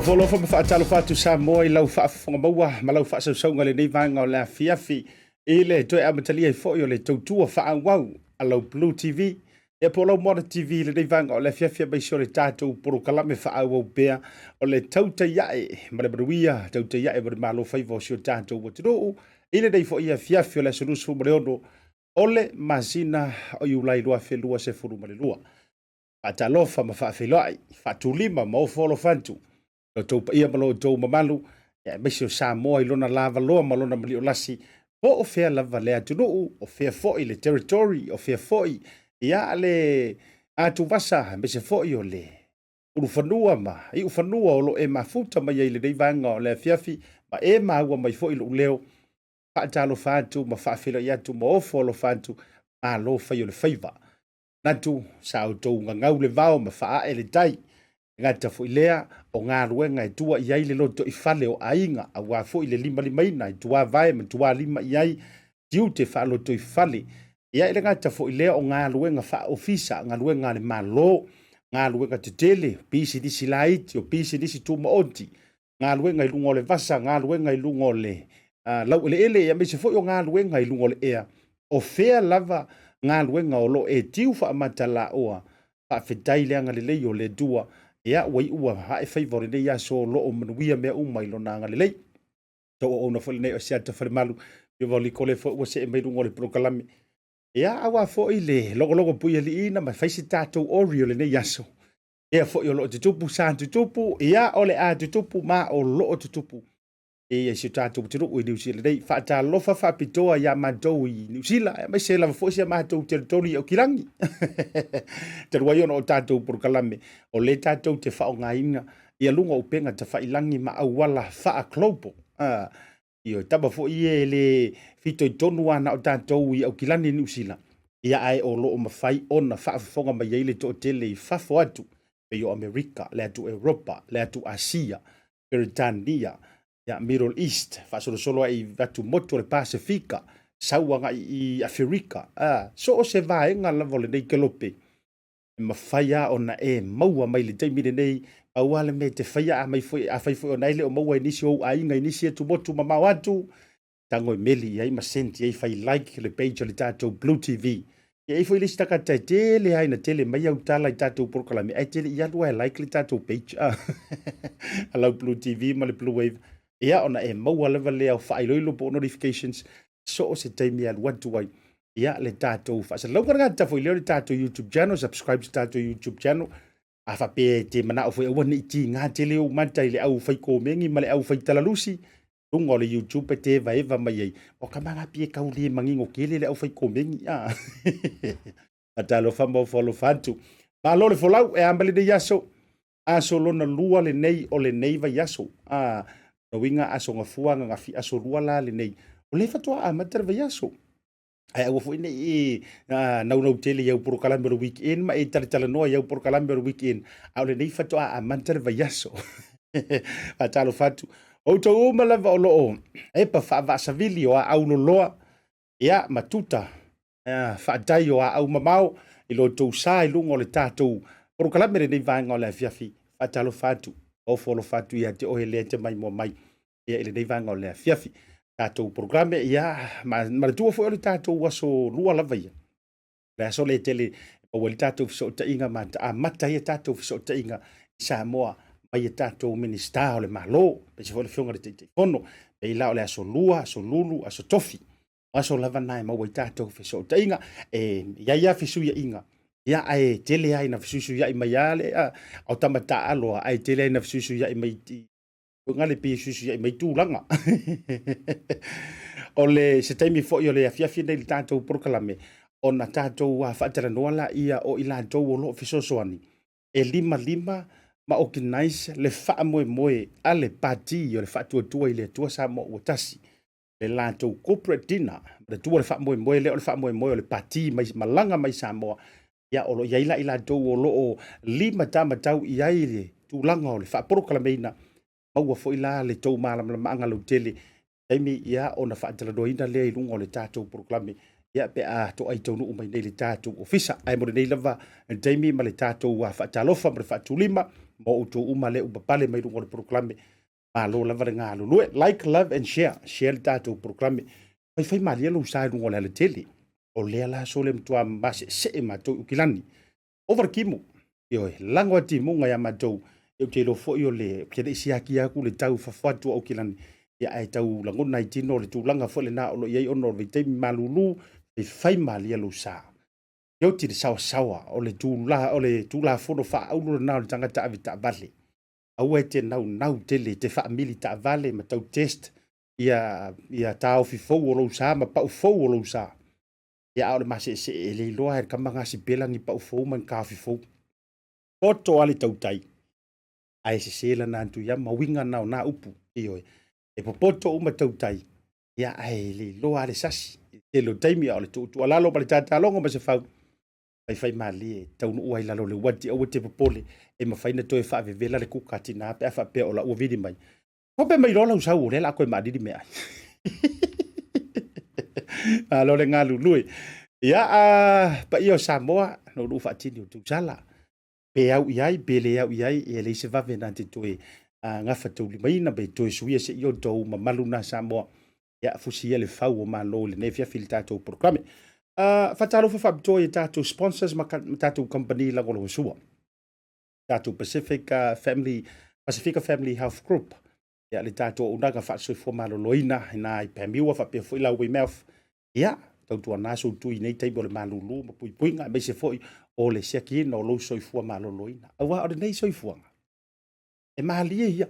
Ofo alofa ma faatalofa atu Samoa i lau faafofoga maua ma lau faasausauga i lenei vaega o le afiafi i le toe amatalia ai foi o le tautua faaauau a lau Blue TV ia po o lau Moana TV i lenei vaega o le afiafi aemaise o le tatou polokalame faaauau pea o le tautai ae ma le manuia, tautai ae ma le malo faiva o si o tatou atunuu i lenei foi afiafi o le aso 26 o le masina o Iulai 2022. Faatalofa ma faafeiloai, faatulima ma ofo alofa atu lo outou paia ma lo outou mamalu, aemaise o Samoa i lona lavaloa ma lona maliolasi, po o fea lava le atunuu, o fea foi le territory, o fea foi ia le atuvasa, aemaise foi o le ulufanua ma iufanua o lo o e mafuta mai ai i lenei vaega o le afiafi, ma e maua mai foi lou leo. Faatalofa atu ma faafeiloai atu ma ofo alofa atu, malo fai o le faiva. Manatu sa outou gagau le vao ma faaae le tai. E gata foi lea o galuega e tua i ai le lotoifale o aiga, aua foi le limalimaina e tuavae ma tualima i ai tiute faalotoifale. Ia e le gata foi lea o galuega faaofisa, galuega a le Malo, galuega tetele, pisinisi laiti, o pisinisi tumaoti, galuega i luga o le vasa, galuega i luga o le laueleele, aemaise foi o galuega i luga o le ea. O fea lava galuega o lo o e tiu faamatalaoa, faafetai le agalelei o le Atua. Ia, ua iu ae faiva o lenei aso o lo o manuia mea uma i lona agalelei. Tauauauna foi lenei o Asiata Falemalu, ia ua le foi ua see mai luga o le polokalame. Ia, aua foi le logologo puialiiina ma fai se tatou ori o lenei aso. Ea foi o loo tutupu sa tutupu, ia o le a tutupu ma o loo tutupu e si o tatou atunuu i Niu Sila nei. Faatalofa faapitoa ia matou i Niu Sila, aemaise lava foi si a matou teritori i Aukilagi. Talu ai ona o tatou polokalame, o lea tatou te faaaogaina ia luga o upega tafailagi ma auala faa-global. Ioe, tama foi ia e le fitoitonu lava na o tatou i Aukilani i Niu Sila, ia ae o lo o mafai ona faafofoga mai ai le toatele i fafo atu, pei o Amerika, le atu Europa, le atu Asia, Peretania, ia Middle East, faasolosolo ai i atumotu o le Pasefika, sau agai i Aferika, so o se vaega lava o lenei kelope, e mafai lava ona e maua mai le taimi lenei. Pau lava le mea e te faia, afai foi ona e le o maua i nisi o ou aiga i nisi atumotu mamao atu, tago e meli i ai ma send i ai, fai like le page o le tatou Blue TV. E i ai foi le isi tagata e tele lava ina tele mai au tala i tatou polokalame, ae tele i alu lava e like le tatou page a lau Blue TV ma le Blue Wave. Ia, ona e maua lava lea o faailoilo po o notifications so o se taimi e alu atu ai ia le tatou faasalalauga. Le gata foi lea o le tatou YouTube channel, subscribe se tatou YouTube channel. A faapea e te manao foi aua ne i tiga tele ou mata i le au fai komeni ma le au fai talalusi, luga o le YouTube e te evaeva mai ai, o ka magapi e kau le manino tele le au fai komeni. Faatalofa ma ofo alofa atu. Malo le folau e a mai lenei aso. Aso lona lua lenei o lenei vaiaso. Lona uiga aso gafua ananafi aso lua la lenei. O lea faatoa amata le vaiaso. Ae aua foi ne i naunau tele i au polokalame o le weekend ma e talatalanoa i au polokalame o le weekend. A o lenei faatoa amata le vaiaso. Faatalofa atu. O outou uma lava o lo o epa faavaasavili o aau loloa ia ma tuta faadai o aau mamao i lo outou sa i luga o le tatou polokalame lenei vaega o le afiafi. Faatalofa atu, ofo alofa atu ia te oe lea te maimoa mai ia i lenei vaega o le afiafi. Tatou polokalame ia manatua foi o le tatou aso lua lava ia. Le aso lea tele maua ai le tatou fesootaiga ma amata ai a tatou fesootaiga i Samoa mai a tatou Minisita o le Malo, aemaise foi le Afioga i le Taitaifono. Pei la o le aso lua, aso lulu, aso tofi. O aso lava na e maua ai tatou fesootaiga. E i ai lava fesuiaiga, ia ae tele lava ina fesuisuiai mai lava le o tama taaalo lava, ae tele lava ina fesuisuiai mai i le pei e fesuisuiai mai tulaga. O le se taimi foi o le afiafi nei i le tatou polokalame, ona tatou faatalanoa laia o i latou o lo o fesoasoani e limalima ma organize le faamoemoe a le Pati o le Faatuatua i le Atua Samoa ua Tasi, le latou corporate dinner. Manatua le faamoemoe lea o le faamoemoe o le Pati mai malaga mai Samoa, ia o lo o i ai la i latou o lo o limatamatau i ai le tulaga o le faapolokalameina. Maua foi la le tou malamalamaaga lautele taimi ia ona faatalanoaina lea i luga o le tatou polokalame ia pe a toai taunuu mai nei le tatou ofisa. Ae mo lenei lava taimi ma le tatou faatalofa ma le faatulima, mo outou uma lea ua papale mai luga o le polokalame. Malo lava le galulue. Like, love and share. Share le tatou polokalame. Faifai malie lou sa i luga o le alatele. O lea la so le matua maseesee matou i Ukilani. Ova le timu. Ioe, lago a timuga ia matou. Ou te iloa foi o le, ou te le i siakia atu le tau fafo atu o Aukilani. Ia ae tau lagona i tino le tulaga foi lena o lo o i ai ona o le vaitaimi malulu, faifai malie lou sa. E oti le saoasaoa o le tula, o le Tulafono faaauro lena o le tagata avetaavale. Aua e te naunau tele e te faamili taavale ma tau test ia, ia taofi fou o lou sa ma pau fou o lou sa. Ia a o le maseesee e le iloa e le tama gasipela ni pau fou ma ni taofi fou. Poto a le tautai, ae sese lana antuiama, uiga na o na upu. Ioe, e popoto uma tautai, ia ae le iloa le sasi. I le tele o taimi a o le tuutuualalo ma le tatalogo ma se fau, faifai malie, taunuu ai lalo o le uati, aua te popole, e mafai ona toe faavevela le kuka a tina pe a faapea o la ua vili mai. Hope mai loa lau sau o lea la koe maalili meaai. Malo le galulue. Ia, a paia o Samoa, no luu faatini o tausala. Pe au i ai, pe le au i ai, e leai se vave na te toe gafataulimaina pe toe suia se i o tou mamalu na Samoa. Ia, fusi ia le fau o malo i lenei afiafi i le tatou polokalame. Faatalofa faapitoa i tatou sponsors ma tatou company lagolagosua. Tatou Pacific Family, Pasifika Family Health Group, ia le tatou auaunaga faasoifua maloloina ina i Pamua faapea foi la Weymouth. Ia, tautuana sou tui i nei taimi o le malulu ma puipuiga, aemaise foi o le siakiina o lou soifua maloloina. Aua o lenei soifuaga, e malie ia.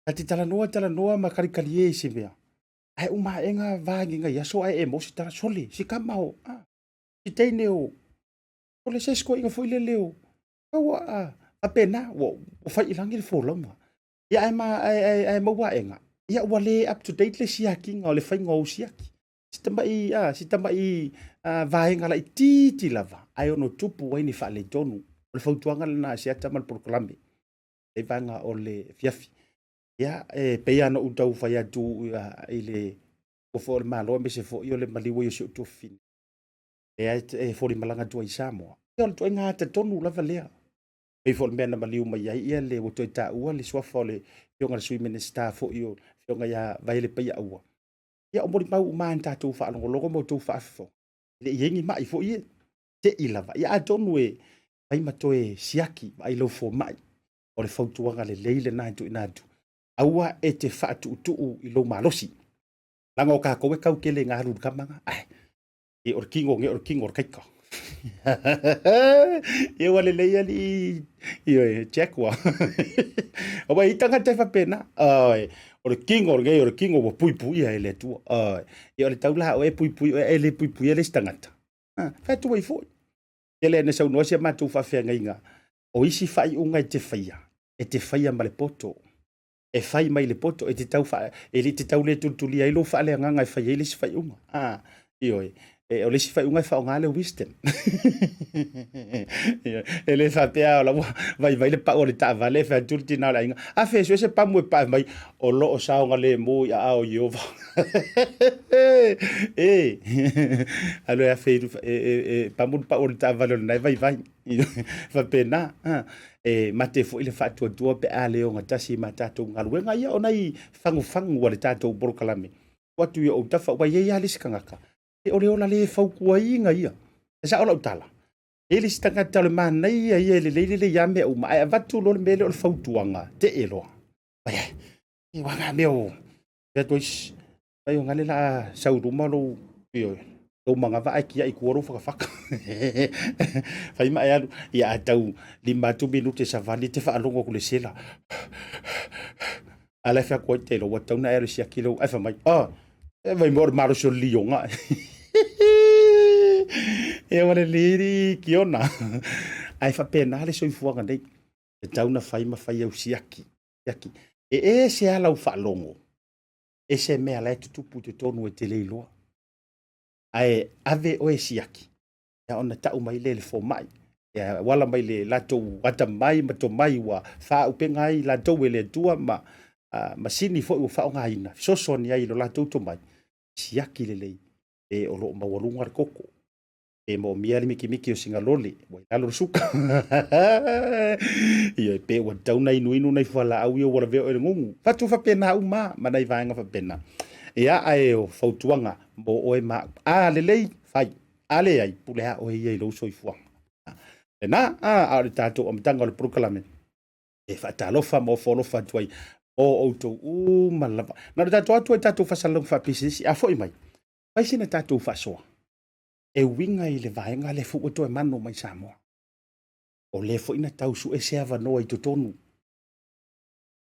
Ta te talanoa talanoa ma kalikalie i se mea, ae uma aega vagiga i aso ae e maua se tala, sole, si kama o, a, si teine o, o le se isi toeaina foi lele o, ua, a, faapena, ua fai i lagi le folauga. Ia ae, ma, ae, ae, ae maua aega, ia ua le up to date le siakiga o le faiga o ou siaki. Si tamai, a, si tamai a, vaega laitiiti lava, ae ono tupu ai ni faaletonu. O le fautuaga lena a Seata ma le polokalame, le vaega o le afiafi. Ia, e pei lava ona ou tau fai atu ia, i le ua foi o le Malo aemaise foi o le maliu ai o si ou tuafafine, lea e folimalaga atu ai i Samoa. Ia, o le ituaiga ata tonu lava lea. Pei foi o le mea na maliu mai ai ia le ua toe taua le suafa o le afioga i le Sui Minisita foi o le afioga ia Vaele Paiaaua. Ia o molimau uma lava na tatou faalogologo ma outou faafofoga, e le i i ai ni mai foi ia, te i lava. Ia atonu e fai ma toe siaki vaai lau fomai. O le fautuaga lelei lena e tuuina atu, aua e te faatuutuu i lou malosi. Leaga o tatou e tau tele ina alu i le tama lena. Ai, e o le tino nei o le tino o le kaika. Ia ua lelei alii ioe Jaguar. Aua e i ai tagata e faapena. Oi, o le tino lenei o le tino ua puipuia e le Atua. Oi, ia o le tau la o e puipui oe ae le puipuia le isi tagata. Ah, fai atu ai foi. Tele ina saunoa si a matou faafeagaiga, o isi faaiuga e te faia, e te faia ma le poto. E fai mai le poto, e te tau faa, e le te tau le tulitulia ai lou faaleagaga e fai ai le isi faaiuga. Ah, ioe. E, o le isi faaiuga e faaaoga le wisdom. Ioe. E le faapea o la ua vaivai le pau o le taavale e fai atu le tina o le aiga, a fe sue se pamu e pae mai, o lo o saogalemu i aao o Ieova. E, alu e afe e, e, e pamu le pau o le taavale o lena e vaivai. Faapena, e mate foi le faatuatua pe a le ogatasi ma tatou galuega ia o nai fagufagu a le tatou polokalame. Tuu atu i ou tafa, ua i ai lava le isi tagata, e o le ola le fautuaina ia. E sao lau tala, e i ai le isi tagata o le manaia ia e lelei lelei lava mea uma, ae avatu loa le mea lea o le fautuaga, tee loa. Ai, ai, ua ngā mea o, fai atu ai, fai o ngale la sau i luma lou, ioe, lou manava ae tiai i tua lou fatafata. Fai ma e alu, ia a tau 5 atu minute savali e te faalogo atu i le sela. A la e fai atu ai, te iloa ua tatau ona e alu e siaki lou, ae fai mai, ah, e vai mo le malosi o le lioga. Ia ua lelei li kiona. Ae faapena le soifuaga nei. E tatau ona fai ma fai au siaki. Siaki. E ese lava lau faalogo, ese mea la e tutupu i totonu e te le iloa. Ae ave oe siaki, ia ona tau mai lea i le fomai. Ia uala mai le latou atamai ma tomai ua faaupega ai latou e le Atua ma masini foi ua faaaogaina, fesoasoani ai i lo latou tomai, siaki lelei pe o lo o maualuga le toto. Pe moomia le mikimiki o sina lole ua i lalo le suka. Ioe, pe ua tatau ona inuinu nai fualaau ia ua lavea oe i le gugu. Fatu faapena uma ma nai vaega faapena. Ia, ae o fautuaga mo oe ma au. A lelei, fai. A leai, pule lava oe ia i lou soifuaga. Lena, a o le tatou amataga o le polokalame, e faatalofa ma ofo alofa atu ai o outou uma lava. Na o le tatou atu ai tatou faasalalauga faapisinisi, a foi mai, fai sina tatou faasoa e uiga i le vaega lea foi ua toe mano mai Samoa. O lea foi na tau sue se avanoa i totonu,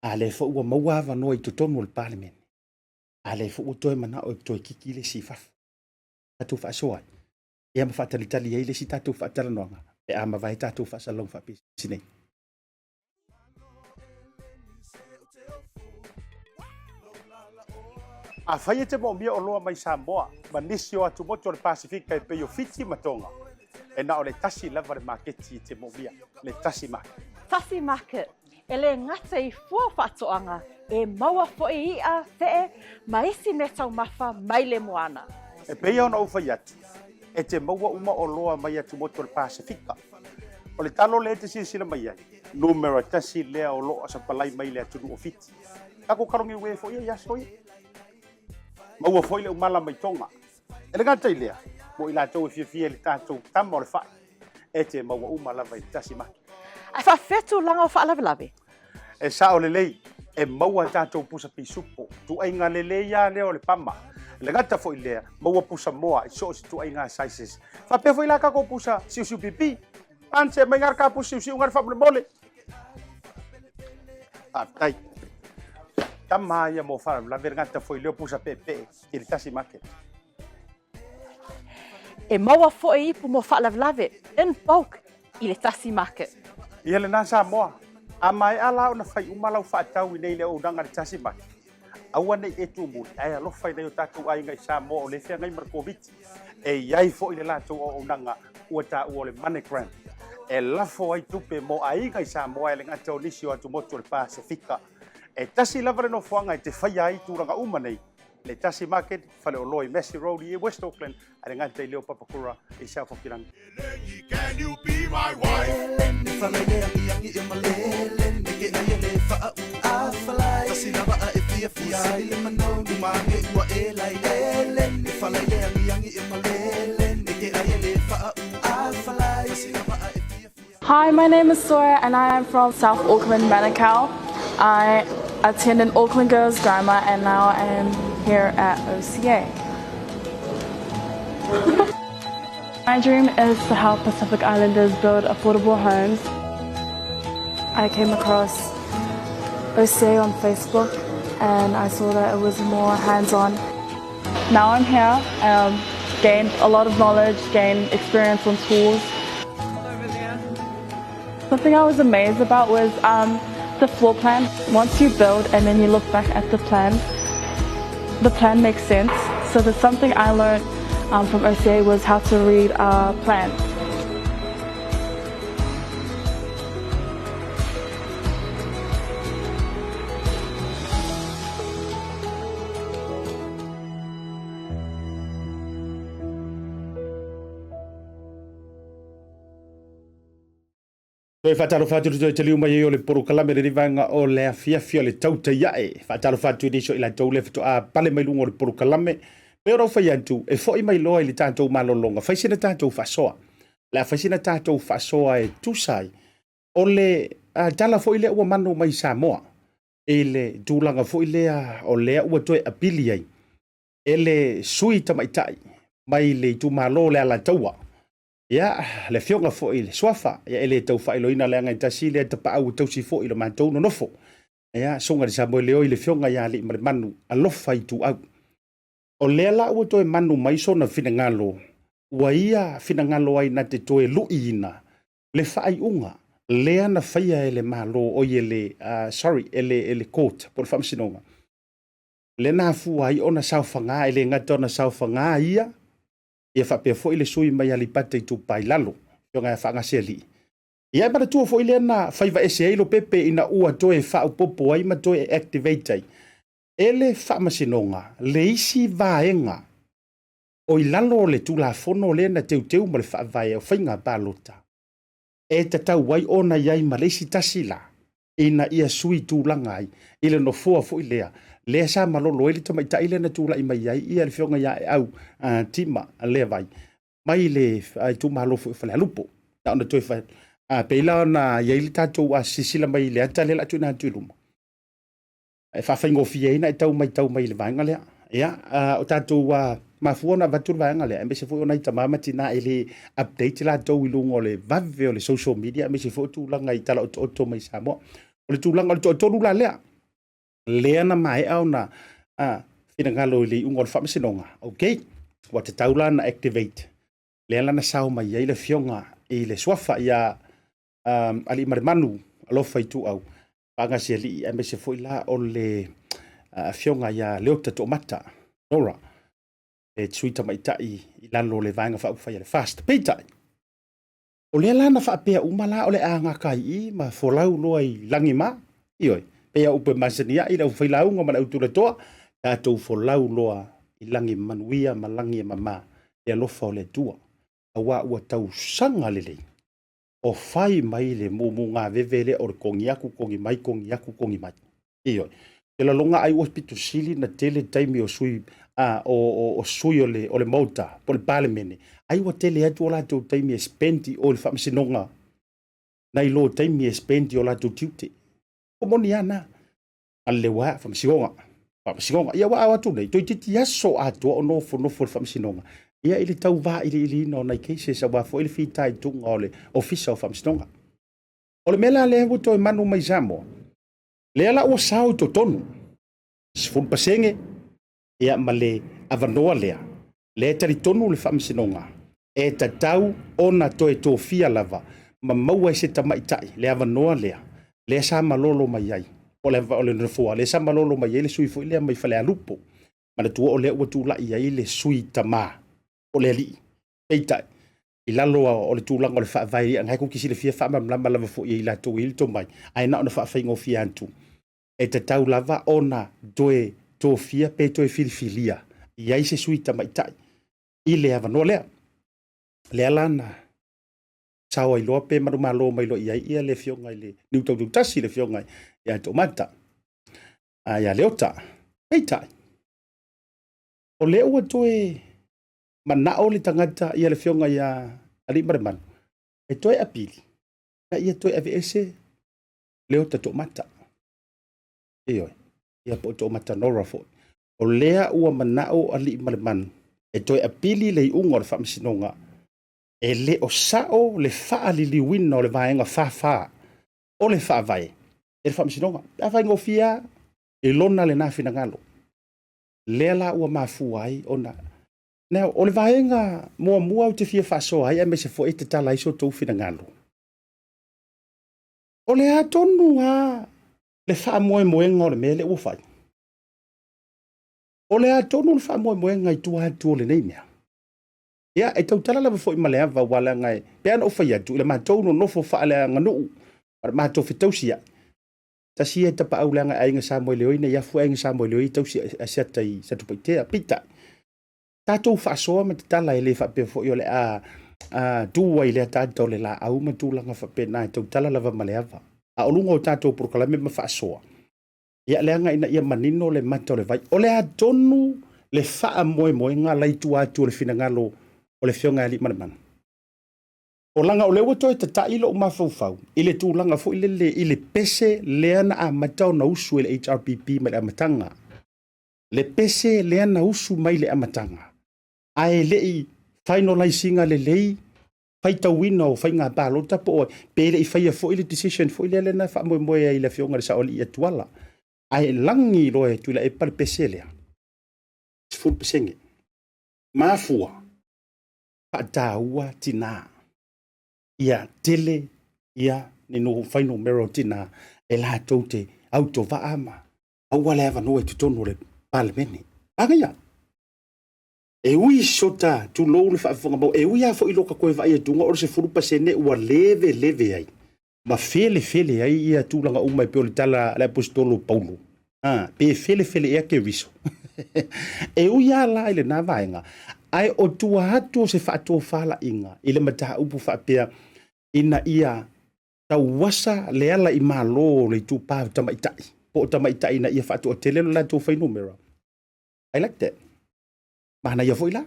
a lea foi ua maua avanoa i totonu o le Palemene, a lea foi ua toe manao e toe kiki le isi i fafo. Tatou faasoa ai, ia ma faatalitali ai le isi tatou faatalanoaga pe a mavae tatou faasalalauga faapisinisi nei. Afai e te moomia oloa mai Samoa ma nisi o atumotu o le Pasefika e pei o Fiti ma Tonga, e na o le tasi lava le maketi e te moomia, le Tasi Market. Tasi Market, e le gata i fua faatoaga, e maua foi i'a, fe'e, ma isi meataumafa mai le moana. E pei ona ou fai atu, e te maua uma oloa mai atumotu o le Pasefika. O le talo lea e te silasila mai ai, numera tasi lea o lo o sapalai mai le atunuu o Fiti. Tatou kaloniue foi ia i aso ia. Maua foi le umala mai Tonga. E le gata i lea, mo i latou e fiafia i le tatou tama o le fai, e te maua uma lava i le tasi maki. Ae faafefea tulaga o faalavelave? E sao lelei, e maua tatou pusa pisupo, tuaiga lelei lava lea o le pama. E le gata foi i lea, maua pusa moa i so o se tuaiga sizes. Faapea foi la tatou pusa siusiu pipi. Ante mai ngā ka pusa siusiu ngā faamolemole. Faafetai. Tama ia mo faalavelave le gata foi lea o pusa peepee i le tasi market. E maua foi ipu mo faalavelave in bulk i le tasi market. Ia lena Samoa, a maea la ona fai uma lau faatau i nei le auaunaga i le tasi market, aua ne i e tumuli, ae alofa i nai o tatou aiga i Samoa o lea e feagai ma le Koviti. E i ai foi le latou auaunaga ua taua o le MoneyGram, e lafo ai tupe mo aiga i Samoa e le gata o nisi o atumotu o le Pasefika. E tasi lava le nofoaga e te faia ai tulaga uma nei, le Tasi Market, faleoloa i Massey Road i West Auckland, a le gata i lea o Papakura i South Hokirangi. Can you be my wife? Hi, my name is Sora and I am from South Auckland, Manukau. I attended Auckland Girls Grammar and now I am here at OCA. My dream is to help Pacific Islanders build affordable homes. I came across OCA on Facebook and I saw that it was more hands-on. Now I'm here, gained a lot of knowledge, gained experience on tools. Something I was amazed about was the floor plan. Once you build and then you look back at the plan, the plan makes sense. So there's something I learned from OCA was how to read a plan. Toe faatalofa atu le toe taliu mai ai o le polokalame le vaega o le afiafi o le tautai ae. Faatalofa atu i nisi o i latou le faatoa pale mai luga o le polokalame. Pei ona ou fai atu, e foi mai loa i le tatou malologa, fai sina tatou faasoa. Le a fai sina tatou faasoa e tusa ai o le tala foi lea ua manu mai Samoa i le tulaga foi lea o lea ua toe apili ai e le sui tamaitai mai le itumalo o le Alataua. Ia, le afioga foi i le Suafa, ia e le tau faailoina leaga e tasi lea tapaau e tausi foi i lo matou nonofo. Ia, susuga i le Samoeleoi le afioga ia Aliimalemanu, alofa ituau. O lea la ua toe manu mai sona finagalo, ua ia finagalo ai na te toe luiina le faaiuga lea na faia e le Malo, oi e le, sorry, e le, e le court, po o le faamasinoga, lea na afua ai ona saofaga, e le gata ona saofaga ia, ia faapea foi le sui mai Aleipata Itupa i Lalo, afioga ia Faagasealii. Ia e manatua foi lea na faiva ese ai Lopepe ina ua toe faaopoopo ai ma toe activate ai e le faamasinoga le isi vaega. O i lalo o le Tulafono lea na teuteu ma le Faavae o Faiga Palota, e tatau ai ona i ai ma le isi tasi la ina ia sui tulaga ai i le nofoa foi lea, lea sa malolo ai le tamaitai lea na tulai mai ai ia le Afioga ia Aeau Tima Leavai mai le itumalo foi o Falealupo. Na ona toe fai atu, pei la ona i ai le tatou silasila mai i le ata lea o le a tuuina atu i luma, e faafaigofie ai ona e tau matau mai i le vaega lea. Ia, o tatou mafua ona avatu le vaega lea, aemaise foi o nai tama ma tina e le update latou i luga o le vave o le social media, aemaise foi o tulaga i tala otooto mai Samoa. O le tulaga o le toatolu la lea, lea na maea ona finagalo i le iuga o le faamasinoga, okay, ua tatau la ona activate, lea la na sao mai ai le afioga i le suafa ia Aliimalemanu Alofa Ituau Faagasialii, aemaise foi la o le afioga ia Leota Toomata Nora, le sui tamaitai i lalo o le Vaega Faaupufai a le FAST. Peitai, o lea la na faapea uma la o le a gata i i ma folau loa i lagi ma, ioe, pei a upu e masani ai le aufailauga ma le autulatoa, tatou folau loa i lagi manuia ma lagi e mama le alofa o le Atua, aua ua tausaga lelei o fai mai le mumugaveve lea o le kogi atu, kogi mai, kogi atu, kogi mai. Ioe. Te lalona ai ua pito sili na tele taimi o sui, a, o, o, o sui o le, o le Maota, po o le Palemene, ai ua tele atu o latou taimi e spend i o i le faamasinoga, nai lo taimi e spend i o latou tiute. Ua moni lava na. Aleleua, faamasinoga, faamasinoga. Ia ua ao atu nei, toeitiiti aso atoa o nofonofo i le faamasinoga, ia i le tau vailiiliina o nai cases aua foi le fitaituga o le Ofisa o Faamasinoga. O le mea la lea ua toe manu mai Samoa, lea la ua sao i totonu, 10% ia ma le avanoa lea, lea e talitonu le Faamasinoga e tatau ona toe tofia lava ma maua e se tamaitai le avanoa lea, lea sa malolo mai ai, o le, o le nofoa lea sa malolo mai ai le sui foi lea mai Falealupo. Manatua o lea ua tulai ai le sui tama o le alii. Peitai, i lalo o le tulaga o le faavae, ia na e tou te silafia faamalamalama lava foi e i latou e i ai le tomai, ae na ona faafaigofie atu, e tatau lava ona toe tofia pe toe filifilia i ai se sui tamaitai i le avanoa lea. Lea la na sao ai loa pe manumalo mai loa i ai ia le afioga i le Niutautautasi, le afioga ia Toomata, a ia Leota. Peitai, o lea ua toe manao le tagata ia le afioga ia Aliimalemanu e toe apili, na ia toe aveese Leota Toomata. Ioe, ia po o Toomata Nora foi. O lea ua manao Aliimalemanu e toe apili le iuga o le faamasinoga e le o sao le faaliliuina o le vaega 44 o le faavae e le faamasinoga. Pe a faigofie lava i lona lena finagalo. Lea la ua mafua ai ona... Now, o le vaega muamua ou te fia faasoa ai aemaise foi e tatala ai so outou finagalo, o le a tonu lava le faamoemoega o le mea lea ua fai? O le a tonu le faamoemoega i tua atu o lenei mea? Ia, e tautala lava foi ma le ava, aua leaga e pei ona ou fai atu, i le matou nonofo faaleaganuu ma le matou fetausiai, tasi ia tapaau leaga e aiga Samoeleoi nei afu aiga Samoeleoi e tausi Asiata i Satupaitea. Peitai, tatou faasoa ma tatala e le faapea foi o le a tu ai i le ataata o le laau ma tulaga faapena, e tautala lava ma le ava. A o luga o tatou polokalame ma faasoa, ia leaga ina ia manino le mata o le vai. O le a tonu le faamoemoega la i tua atu o le finagalo o le Afioga ia Aliimalemanu? O laga o lea ua toe tatai lou mafaufau i le tulaga foi lele i le pese lea na amata ona usu e le HRPP mai le amataga. Le pese lea na usu mai le amataga, ae le i finalize ina lelei faitauina o faiga palota po o pe le i faia foi le decision foi lea na faamoemoe ai i le afioga i le Saoalii ia Tuala. Ae lagi loa e Tuilaepa le pese lea, 10%. Mafua, faataua tina. Ia tele ia ni fuainumera o tina e latou te autovaa ma aua le avanoa i totonu o le Palemene. Manaia! E ui sota tulou le faafofoga mau, e ui lava foi i lo ta toe vaai atuga o le 10% ua leveleve ai ma felefele ai ia tulaga uma e pei o le tala a le Aposetolo Paulo. Pe felefele ea Keriso. E ui lava la i lena vaega, Ae o tua atu o se faatofalaiga i le mataupu faapea ina ia tauasa le ala i malo o le itupa o tamaitai po o tamaitai ina ia faatoatele lo latou fuainumera. I like that. Manaia foi la.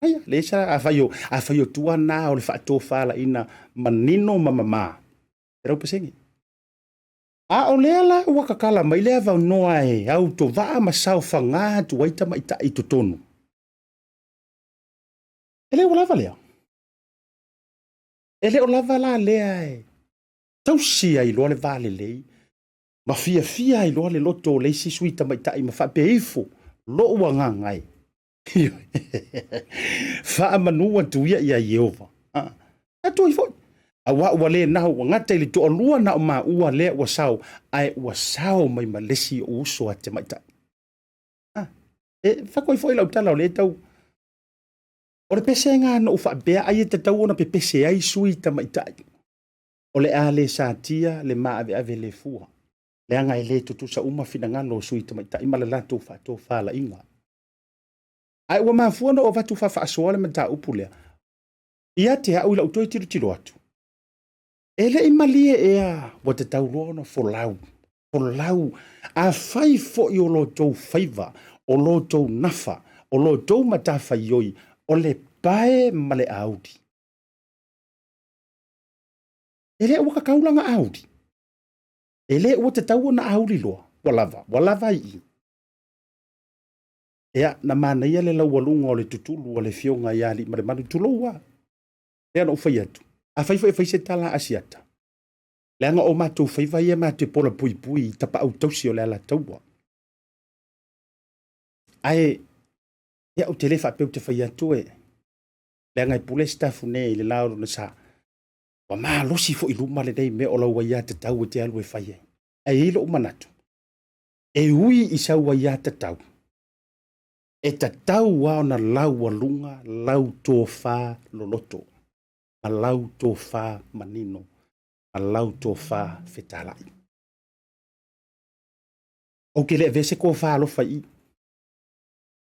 Aia, le sa afai o afai o tua na o le faatofalaiga manino ma mamā, 100%. A o lea la ua tatala mai le avanoa e autovaa ma saofaga atu ai tamaitai i totonu. E le ua lava lea. E le o lava la lea e tausi ai loa le va lelei ma fiafia ai loa le loto o le isi sui tamaitai ma faapea ifo lou agaga e. Faamanu atu ia ia Ieova. Ah, atu ai foi. Aua ua le na ua gata i le toalua na o maua lea ua sao, ae ua sao mai ma le isi ou uso a tamaitai. Ah, e fako ai foi lau tala o le tau. O le pesega na ou faapea ai e tatau ona pepese ai sui tamaitai. O le a le satia le maaveave le fua. Leaga e le tutusa uma finagalo o sui tamaitai ma le latou faatofalaiga. Ae ua mafua ona ou avatu faafaasoa le mataupu lea. Ia te au i lau toe tilotilo atu, e le i malie ea ua tatau loa ona folau, folau. Afai foi o lo outou faiva, o lo outou nafa, o lo outou matafaioi, o le pae ma le auli. E le ua tatau la ona auli. E le ua tatau ona auli loa, ua lava, ua lava i i. Ia, na manaia le laualuga o le tutulu a le Afioga ia Aliimalemanu, tulou lava. Lea na ou fai atu, afai foi e fai se tala a Asiata, leaga o matou faiva ia matou te polapuipui i tapaau tausi o le Alataua. Ae, ia, ou te le faapea ou te fai atu e, leaga e pule Sitafune i le la o lona sa. Ua malosi foi i luma lenei mea o lau aiatatau e te alu e fai ai. Ae i ai lou manatu, e ui i sau aiatatau, e tatau lava ona laualuga lau tofa loloto, ma lau tofa manino, ma lau tofa fetalai. Ou te le avea se tofa alofa i i.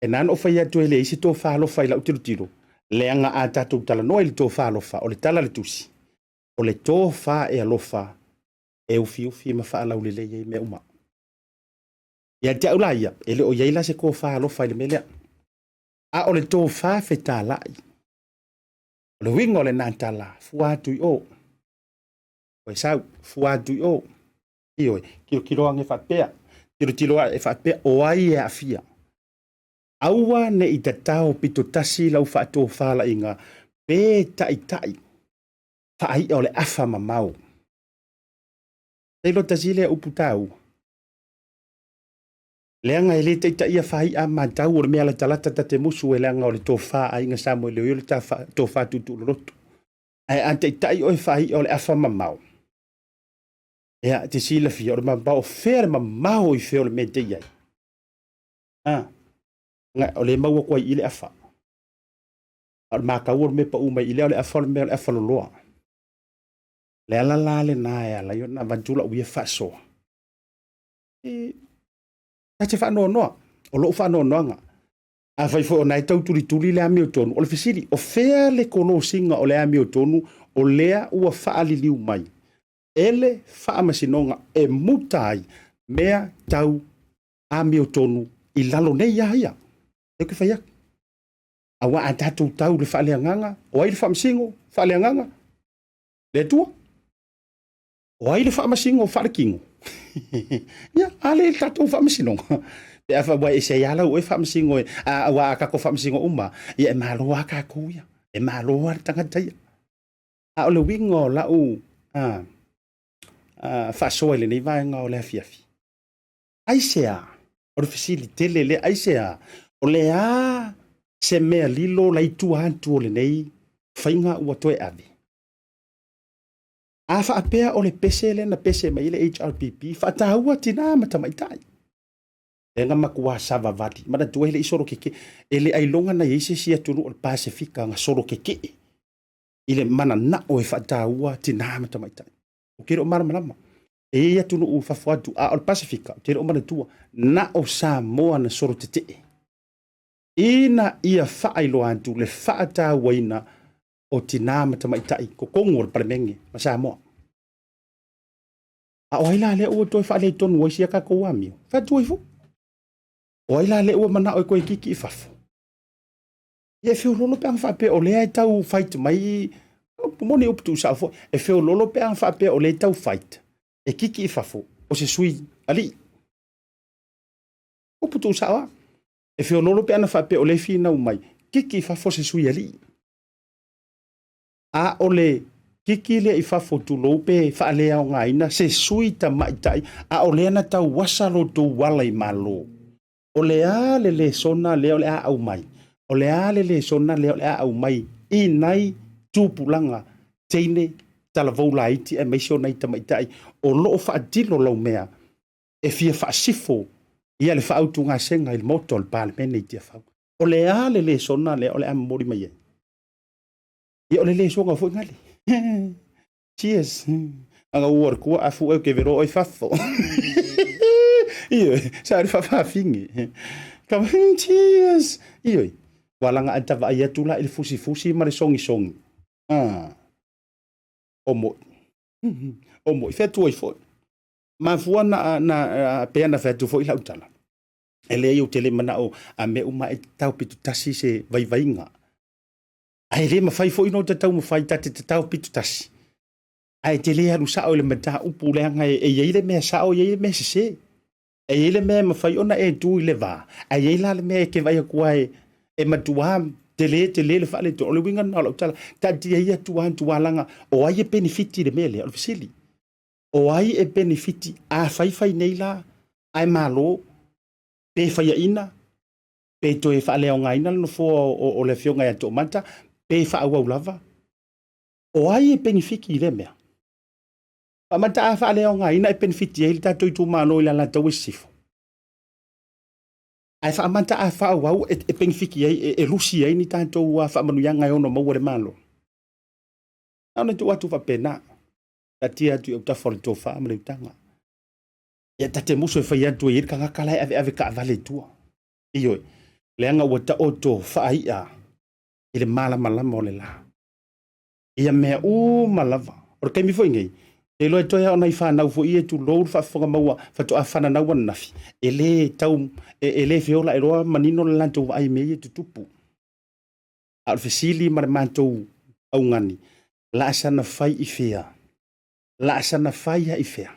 E na ona ou fai atu e leai se tofa alofa i lau tilotilo, leaga a tatou talanoa i le tofa alofa, o le tala a le tusi, o le tofa e alofa e ufiufi ma faalaulelei ai mea uma. Ia te au la ia, e le o i ai la se tofa alofa i le mea lea. A o le tofa fetalai, o le uiga o lena tala, fua atu i o. Ua sau, fua atu i o. Ioe, tilotilo ane faapea, tilotilo ae faapea, o ai e aafia. Aua ne i tatao pito tasi lau faatofalaiga pe taitai faai'a o le afa mamao. Tailo tasi lea upu taua. Leaga e le taitaia faai'a matau o le mea latalata ta te musu e leaga o le tofa a Aiga Samoa le o le tofa tuutuuloloto. Ae a taitai oe faai'a o le afa mamao, ia te silafia o le mamao, o fea le mamao i fea o le mea te i ai. Ah, o le maua atu ai i le afa. A o le matau o le mea pau mai i lea o le afa o le mea o le afa loloa. Le ala la lena e ala ai ona avatu lau ia faasoa. E ta te faanoanoa, o lou faanoanoaga. Afai foi o na e tau tulituli le amiotonu, o le fesili, o fea le kolosiga o le amiotonu o lea ua faaliliu mai e le faamasinoga e muta ai mea tau amiotonu i lalo nei a ia. E ke fai atu. Aua a tatou tau le faaleagaga, o ai le faamasino faaleagaga? Le Atua. O ai le faamasino faalekino? Ia, a le tatou faamasinoga. Pe a fa ua ese ai ala ua e faamasino e, a ua a tatou faamasino uma, ia e malo a tatou ia. E malo a le tagata ia. A o le uiga o lau faasoa i lenei vaega o le afiafi, aisea, o le fesili tele lea, aisea, o le a se mea lilo la i tua atu o lenei faiga ua toe ave? A faapea o le pese lea na pese mai ai le HRPP, faataua tina ma tamaitai. Lea na matua savavali. Manatua e le i solo keke. E le ailoga na i ai se isi atunuu o le Pasefika na solo kekee i le mananao e faataua tina ma tamaitai. Ou te le o malamalama. E i ai atunuu i fafo atu, a o le Pasefika, ou te le o manatua, na o Samoa na solo tetee. Ina ia faailoa atu le faatauaina o tinā ma tamaitai i totonu o le Palemene ma Samoa. A o ai la lea ua toe faaletonu ai sia tatou amio? Fai atu ai foi. O ai la lea ua manao e toe kiki i fafo? Ia e feololo pe ana faapea o lea e tau fight mai, moni upu tuusao foi, e feololo pe ana faapea o lea e tau fight e kiki i fafo o se sui alii. Upu tuusao lava. E feololo pe ana faapea o lea e finau mai, kiki i fafo se sui alii. A o le kiki lea i fafo tulou pe faaleaogaina se sui tamaitai, a o lea na tauasa lo tou ala i Malo. O le a le lesona lea o le a aumai? O le a le lesona lea o le a aumai i nai tupulaga teine talavou laiti aemaise o nai tamaitai o lo o faatino lau mea e fia faasifo ia le faautugasega i le Maota o le Palemene i Tiafau? O le a le lesona lea o le a momoli mai ai? Ia o le lesona foi gale. Cheers. Aga ua le kua afu e ke vero oi fafo. Ioe, sa le faafafine. Ka cheers. Ioe. Ua langa a tava ai atu la i le fusifusi ma le sogisogi. Ah. O moi. O moi. Fea atu ai foi. Mafua na, na, pea na fai atu foi lau tala. E leai ou te le manao a mea uma e tatau pito tasi se vaivaiga. Ae le mafai foi no te taumafai ta te tatau pito tasi. Ae te le alu sao i le mataupu leaga e i ai le mea sao, e i ai le mea sese. E i ai le mea e mafai ona e tu i le va, ae i ai la le mea e te vaai atu ai e matua tele tele le faaletonu. O le uiga lena o lau tala, taatia ia tua tua leaga o ai e penefiti i le mea lea? O le fesili. O ai e penefiti a faifai nei la ae malo pe faiaina pe toe faaleaogaina le nofoa o le afioga ia Toomata pe faaauau lava? O ai e penefiti i lea mea? Faamata a faaleaogaina e penefiti ai le tatou itumalo i le Alataua i Sisifo. Ae faamata a faaauau e penefiti ai, e lusi ai ni tatou faamanuiaga e ono maua e le Malo. Na ona tuu atu faapena, taatia atu i autafa o le tofa ma le utaga. Ia ta te musu e fai atu e i ai le tagata la e aveave taavale i tua. Ioe, leaga ua taoto faai'a i le malamalama o le la. Ia mea uma lava. O le taimi foi nei, te iloa e toe lava o nai fanau foi ia tulou le faafofoga maua faatoa fananau ananafi, e le tau, e le feola iloa manino le latou vaai i mea ia e tutupu. A o le fesili ma le matou augani, laa sana fai i fea? Laa sana fai lava i fea?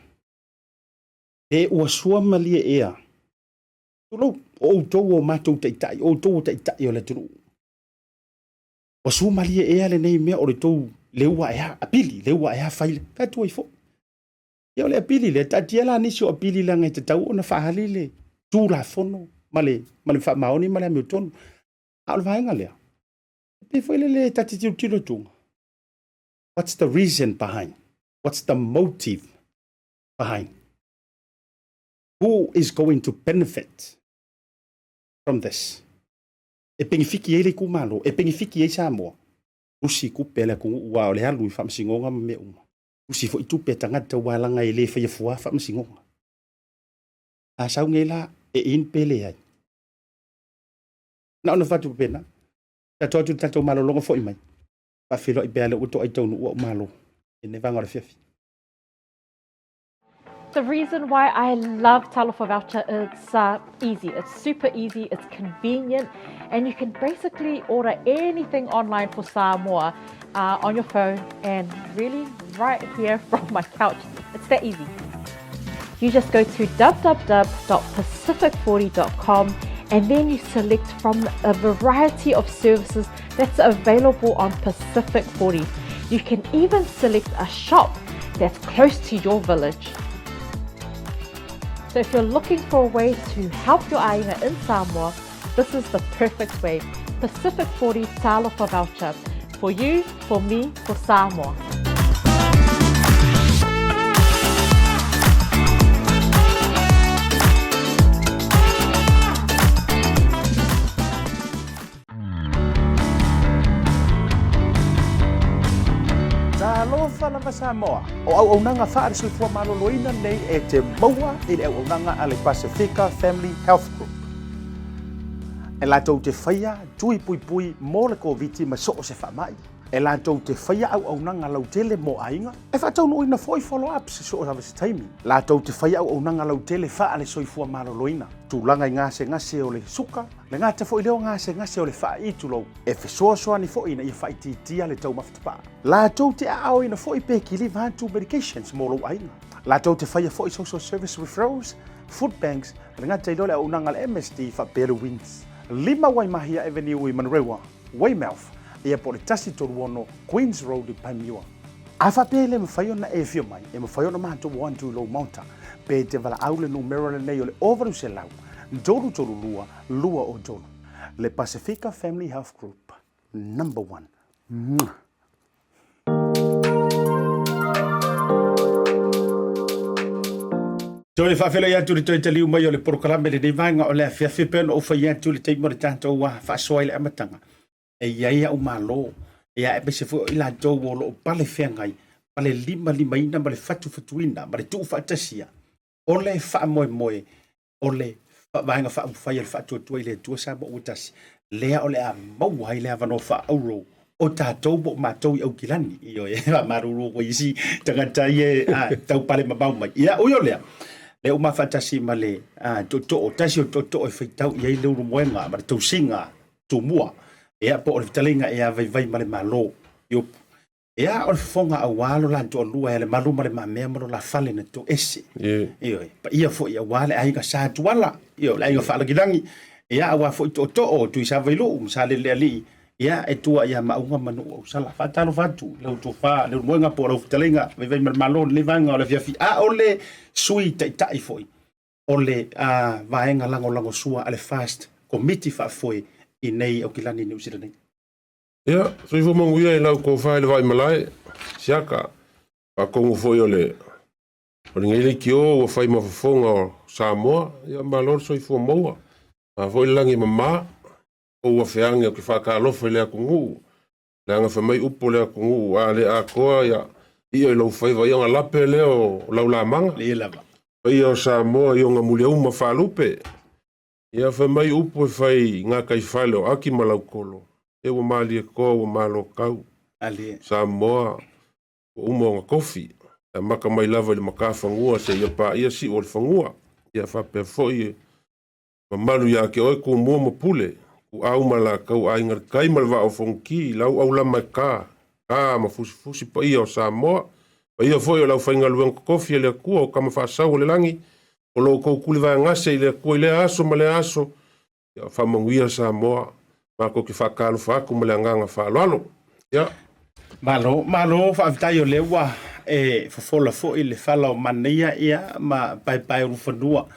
Pe ua sua malie ea? Tulou, o outou o matou taitai, o outou o taitai o le atunuu. Ua sua malie ea lenei mea o le tou leua e a, apili, leua e a fai, fai atu ai foi. Ia o le apili lea, taatia la nisi o apili leaga e tatau ona faaali le Tulafono ma le, ma le faamaoni ma le amiotonu. A o le vaega lea, e pei foi lele ta te tilotilo i tuga. What's the reason behind? What's the motive behind? Who is going to benefit from this? E penefiti ai le itumalo, e penefiti ai Samoa. Lusi tupe a le atunuu aua o le alu i faamasinoga ma mea uma. Lusi foi tupe a tagata aua leaga e le faia fua faamasinoga. A sau nei la, e in pe leai. Na ona fatu faapena. Tatou atu i le tatou malologa foi mai. Faafeiloai pea lea ua toai taunuu au malo i lenei vaega o le afiafi. The reason why I love Talofa Voucher is easy. It's super easy, it's convenient, and you can basically order anything online for Samoa on your phone and really right here from my couch. It's that easy. You just go to www.pacific40.com and then you select from a variety of services that's available on Pacific 40. You can even select a shop that's close to your village. So if you're looking for a way to help your aina in Samoa, this is the perfect way. Pacific 40 Talofa Voucher. For you, for me, for Samoa. Talofa lava Samoa! O auaunaga faale-soifua maloloina nei e te maua i le auaunaga a le Pasifika Family Health Group. E latou te faia tui puipui mo le Koviti ma so o se faamai. E latou te faia auaunaga lautele mo aiga, e faataunuuina foi follow-ups i so o se taimi. Latou te faia auaunaga lautele faa le soifua maloloina, tulaga i gasegase o le suka, le gata foi lea o gasegase o le faai'i tulou, e fesoasoani foi ina ia faaitiitia le taumafa tapaa. Latou te aaoina foi pe kiliva atu medications mo lou aiga. Latou te faia foi social service referrals, food banks, le gata i lea o le auaunaga a le MSD faapea le WINZ. 5 Waimahia Avenue i Manurewa, Weymouth, ia po o le 136 Queens Road i Panmure. A faapea e le mafai ona e afio mai, e mafai ona matou o atu i lou maota, pe e te valaau le numera lenei o le 800 332 203. Le Pasifika Family Health Group, number one. Mwah! Toe faafeiloai atu i le toe taliu mai o le polokalame i lenei vaega o le afiafi e pei ona ou fai atu i le taimi o le tatou faasoa i le amataga. E i ai au malo, ia aemaise foi o i latou o lo o pale feagai ma le limalimaina ma le fatufatuina ma le tuufaatasia o le faamoemoe o le Vaega Faaupufai a le Faatuatua i le Atua Samoa ua Tasi, lea o le a maua ai le avanoa faaauro o tatou po o matou i Aukilani. Ioe, e faamalulu atu i isi tagata ia e tau pale mamao mai. Ia, ui o lea, lea ua ma faatasi ma le tootoo, tasi o tootoo e faitau i ai le ulumoega ma le tausiga tumua, ia po o le fetalaiga ea Vaivai ma le Malo Iopu. Ea o le fofoga aua lo la toalua e le malu ma le mamea ma lo la fale na toese. Ioe, paia foi aua le aiga Sa Tuala, ioe, le aiga Faalagilagi, ia aua foi tootoo o Tuisavailuu ma Salelealii, ia e tua ia Maauga ma Nuu Ausala. Faatalofa atu i lau tofa Leulumoega po o lau fetalaiga Vaivaimalemalo i lenei vaega o le afiafi, a o le Sui Taitai foi o le vaega lagolagosua a le FAST Komiti Faafoe i nei Aukilani i Niu Sila nei. Ia, soifua manuia i lau tofa i le vaimalae, siaka, faatonu foi o le o lenei leitio ua fai ma fofoga o Samoa, ia malo le soifua maua. A foi le lagi e mama, ou afeage ou te faatalofa i le atunuu, leaga fai mai upu o le atunuu, a le atoa ia ia i lou faiva, ia ona lape lea o lau lamaga. Lea lava. Paia o Samoa i ona muliauma faalupe. Ia fai mai upu e fai i gataifale o Aki ma Lautolo, e ua malie toa ua malo tau. Alie. Samoa ua uma ona tofi, e amata mai lava i le matafanua seia paia siu o le fanua. Ia faapea foi e mamalu ia te oe Tumua ma Pule, Ituau ma Alataua, Aiga i le Tai ma le Vaa o Fonoti, lau aulama e ta, ta ma fusifusi paia o Samoa, paia foi o le aufaigaluega totofi a le Atua o Tama Faasau o le Lagi, o lo outou tulivaegase i le Atua i lea aso ma lea aso, ia faamanuia Samoa, matou te faatalofa atu ma le agaga faaaloalo. Ia. Malo, malo, faafetai o lea ua e fofola foi le fala o manaia ia ma paepaeulufanua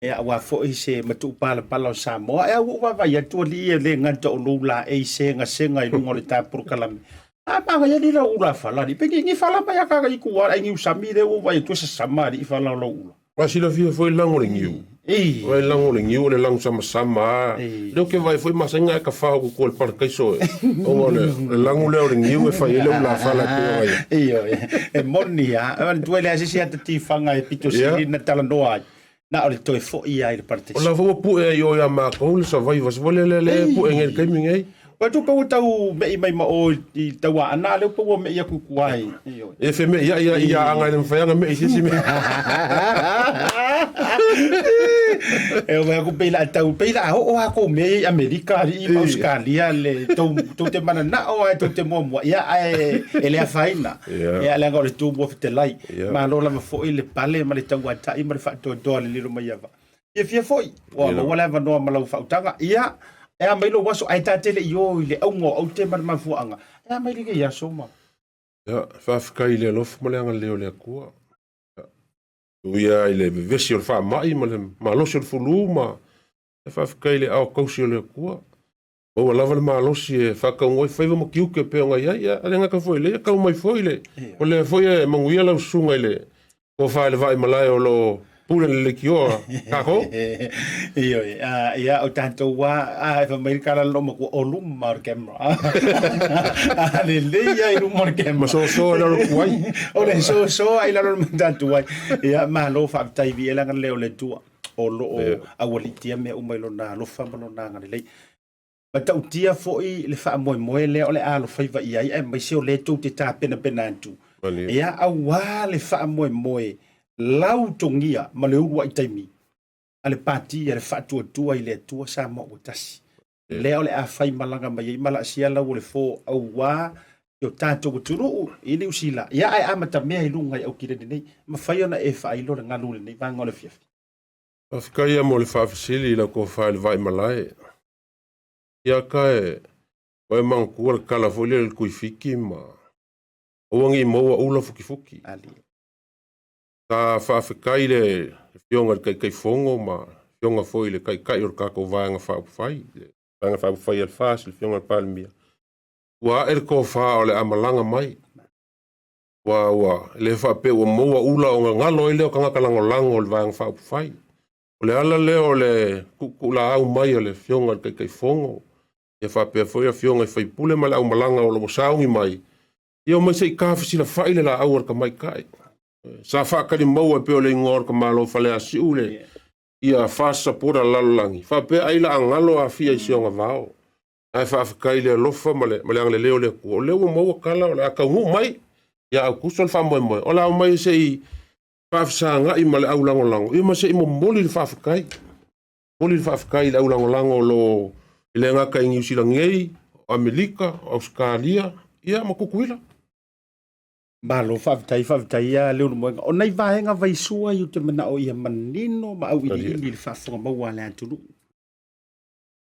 ia aua foi se matuupalapala o Samoa. Ea ua ou vaavaai atu alii e le gata o lou laei segasega i luga o le ta polokalame. A manaia alii lau ula fala alii. Pe ni fala mai a kaka i tua ai niu sami lea ua ou vaai atu e sasama alii fala o lou ula. Ua silafia foi le lago o le niu. Ei. Ua le lago o le niu o le lago samasama a. Ei. Lea ou te vaai foi masani a e kafao atu tua i le parakaiso e. Ona o le lago lea o le niu e fai ai le ulafala e pei ona i ai. Ioe, e moni lava. E manatua e leai se isi ata tifaga e pito sili ona talanoa ai, na o le toe foi lava i le parataiso. O la foi ua pue ai i o ia matou le Survivors foi lea lea e pue nei i le taimi nei. Ua tupe ua tau me'i mai ma o i Tauaana, a lea ua me'i atu i tua i. E feme'i ai ia ia aga e le mafai ona me'i i se isi mea. E o aku pei la tau pei la oo a kou mea i Amerika alii ma Ausetalia le tou tou te mananao ae tou te muamua ia ae e le afaina. Ia leaga o le Tumua fetelai. Malo lava foi le pale ma le tauatai ma le faatoatoa le lilo mai ava. Fiafia foi ua maua le avanoa ma lau faautaga. Ia e a mai lou aso ae ta te le i o i le auga o aute ma le mafuaaga. E a mai lenei aso ma Ia, faafetai i le alofa ma le agalelei o le Atua. Ia, tuia i le vevesi o le faamai ma le malosi o le fulu ma ia faafetai i le ao tausi o le Atua. Maua lava le malosi e faataunuua ai faiva ma tiute e pei ona i ai. Ia, a le gata foi i lea, ia tau mai foi le, o lea foi e manuia lau susuga i le Tofa i le Vaimalae o lo o pule le leitioa tatou. Ioe, ia o tatou a, e fai mai le tala a le loomatua, o luma o le camera. A lelei lava i luma o le camera. Ma soso i lalo o le tuai. O le soso lava i lalo o le matatuai. Ia, malo faafetai, viia le agalelei o le Atua o lo o aualiitia mea uma i Lona alofa ma Lona agalelei. Matautia foi le faamoemoe lea o le a alofaiva i ai aemaise o lea tou te tapenapena atu. Ia, auā le faamoemoe lautogia ma le uluai taimi a le Pati a le Faatuatua i le Atua Samoa ua Tasi, lea o le a faimalaga mai ai Malasia lau o le fo auā si o tatou atunuu i Niu Sila, ia ae amatamea i luga i Aukilani nei. Mafai ona e faailo le galu i lenei vaega o le afiafi. Faafetai ia mo le faafesili i lau tofa i le Vaimalae. Ia ka e ua e manatua le tala foi lea i le Tuifiti ma aua ne i maua ula fukifuki. Sa faafetai le Afioga i le Taitaifono ma Afioga foi i le Taitai o le tatou Vaega Faaupufai, le Vaega Faaupufai a le FAST, le Afioga i le Palemia, ua ae le tofa o le a malaga mai. Ua, ua le faapea ua maua ula ona galo ai lea o tagata lagolago o le Vaega Faaupufai. O le ala lea o le tuutuulaau mai o le Afioga i le Taitaifono, ia faapea foi Afioga i sui usufono ma le aumalaga o lo o sauni mai, ia omai se i tafesilafai le laau a le tamaitai. Sa faatali maua e pei o le igoa o le tamaloa Faleasiu le ia FAST supporter lalolagi, faapea ai la galo afia i si ona vao. Ae faafetai i le alofa ma le, ma le agalelei o le Atua, o lea ua maua tala o le a taunuu mai ia Aukuso le faamoemoe, o le a omai se i faafesagai ma le au lagolago, ia ma se i momoli le faafetai. Momoli le faafetai i le au lagolago o lo o e le gata i Niu Sila nei, o Amerika, o Ausetalia, ia ma Tutuila. Malo faafetai, faafetai ia Leulumoega. O nai vaega vaisua i ou te manao ia manino ma auiliili i le faafofoga maua a le atunuu.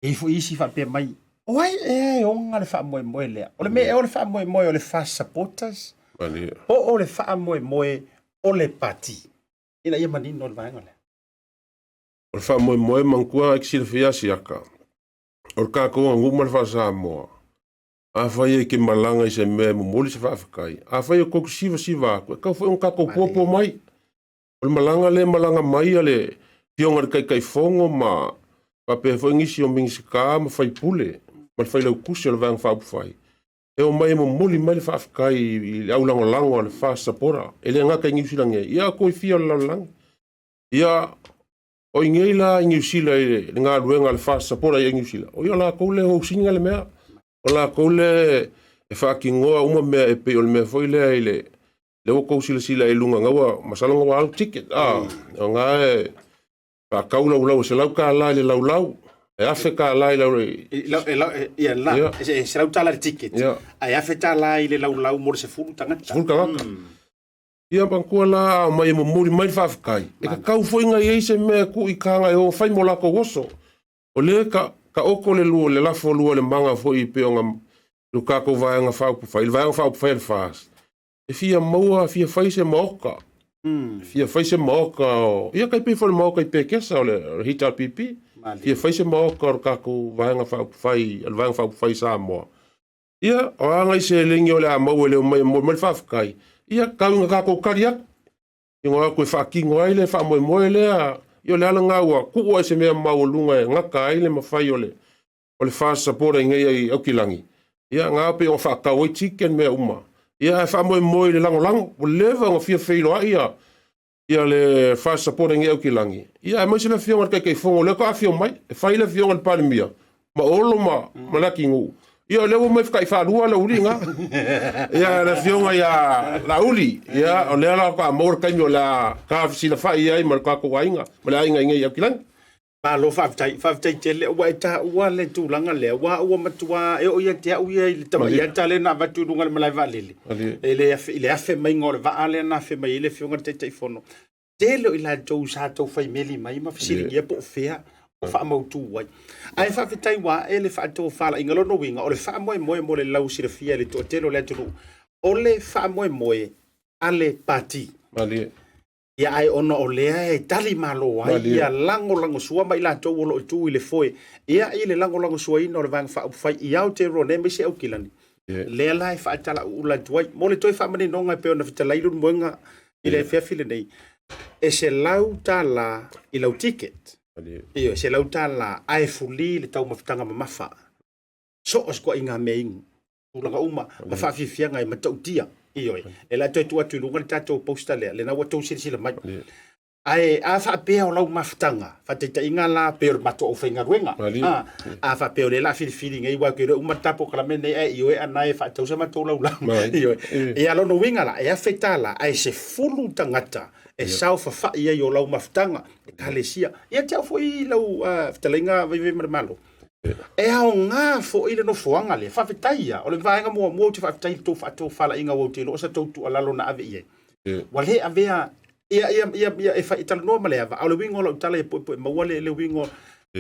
E i ai foi isi faapea mai, o ai ea e oga le faamoemoe lea? O le mea ea o le faamoemoe o le FAST supporters po o le faamoemoe o le pati? Ina ia manino le vaega lea. O le faamoemoe manatua e te silafia siaka, o le tatou aganuu ma le faa-Samoa, afai e te malaga i se mea e momoli se faafetai, afai e tou te sivasiva atu, e tatau foi ona tatou puapua mai. O le malaga lea e malaga mai a le Afioga i le Taitaifono ma faapea foi nisi o Minisita ma faipule ma le Failautusi o le Vaega Faaupufai, e omai e momoli mai le faafetai i le au lagolago a le FAST Supporter, e le gata i Niu Sila nei, ia a toe fia o le lalolagi. Ia, o i nei la i Niu Sila i le galuega a le FAST Supporter i Niu Sila, o ia latou lea e host ina le mea. O latou lea e faatinoa uma mea e pei o le mea foi lea i le lea ua tou silasila i luga na ua masalo na ua alu ticket a o na e faatau laulau e $100 i le laulau e $1,000 i lau ia la e $100 le ticket ae $1,000 i le laulau mo le 10 tagata. 10 tagata. Ia manatua la a omai e momoli mai le faafetai e tatau foi na i ai se mea e tuu i taga e o fai mo latou oso. O lea e taoto le lua, le lafo lua le maga foi pei ona lo tatou Vaega Faaupufai, le Vaega Faaupufai a le FAST, e fia maua, fia fai se maoka, fia fai se maoka o, ia tai pei foi o le maoka i Pekesa o le HRPP, fia fai se maoka o le tatou Vaega Faaupufai, o le Vaega Faaupufai Samoa. Ia, o a nai seleni o le a maua e le omai e momoli mai le faafetai, ia tau ina tatou tali atu. Tino atu e faatino ai le faamoemoe lea, ia o le ala lena ua tuu ai se mea maualuga e gata ai le mafai o le o le FAST supporter i nei Aukilagi, ia na pei ona faatau ai ticket mea uma. Ia ae faamoemoe i le lagolago, ua leva ona fia feiloai ia ia le FAST supporter i nei Aukilagi. Ia aemaise le afioga i le Taitaifono o lea faatoa afio mai, e fai le afioga i le Palemia ma Olo ma ma Leatinuu. Ia o lea ua omai feta'i faalua Laauli na. Ia le afioga ia Laauli, ia o lea la faatoa maua le taimi o le a tafesilafai ai ma le tatou aiga, ma le aiga i nei Aukilagi. Malo faafetai, faafetai tele. Ua e taua le tulaga lea, aua ua matua e oo ia te au ia i le tamai ata lea na avatu i luga o le malae vaalele, i le afe maiga o le vaa lea na afe mai ai le Afioga i le Taitaifono. Tele o i latou sa tau fai meli mai ma fesiligia po o fea o faamautu ai. Ae faafetai ua ae le faatofalaiga. Lona uiga, o le faamoemoe mo le lausilafia e le toatele o le atunuu, o le faamoemoe a le Pati. Malie. Ia ae ona o lea e tali malo ai ia lagolagosua ma i latou o lo o tu i le foe, ia i le lagolagosuaina o le Vaega Faaupufai i Aotearoa nei aemaise Aukilani, lea la e faatalauula atu ai. Mo le toe faamaninoga e pei ona fetalai Leulumoega i le afiafi lenei, e $100 i lau ticket. Ioe, $100 ae fuli le taumafataga mamafa. So o se toaiga mea inu, tulaga uma ma faafiafiaga e matautia. Ioe, e le a toe tuu atu i luga le tatou poster lea, lena ua outou silasila mai. Ae a faapea o lau mafutaga, faataitaiga la pei o le matou aufaigaluega, a, a faapea o lea o le a filifili nei, aua ou te iloa e uma le ta polokalame lenei ae ioe ana e faatau sa matou laulau. Ioe. Ia lona uiga la, e $1,000 ae 10 tagata e saofafai ai o lau mafutaga, ekalesia. Ia te au foi lau fetalaiga Vaivaimalemalo, e aoga foi le nofoaga lea. Faafetai ia, o le vaega muamua ou te faafetai i le tou faatofalaiga aua ou te iloa o sa tou tuualalo na ave i ai. Ua le avea Ia, ia, ia, ia, e fai, e talanoa ma le ava, a o le uiga o lau tala ia puepue maua le, le uiga o,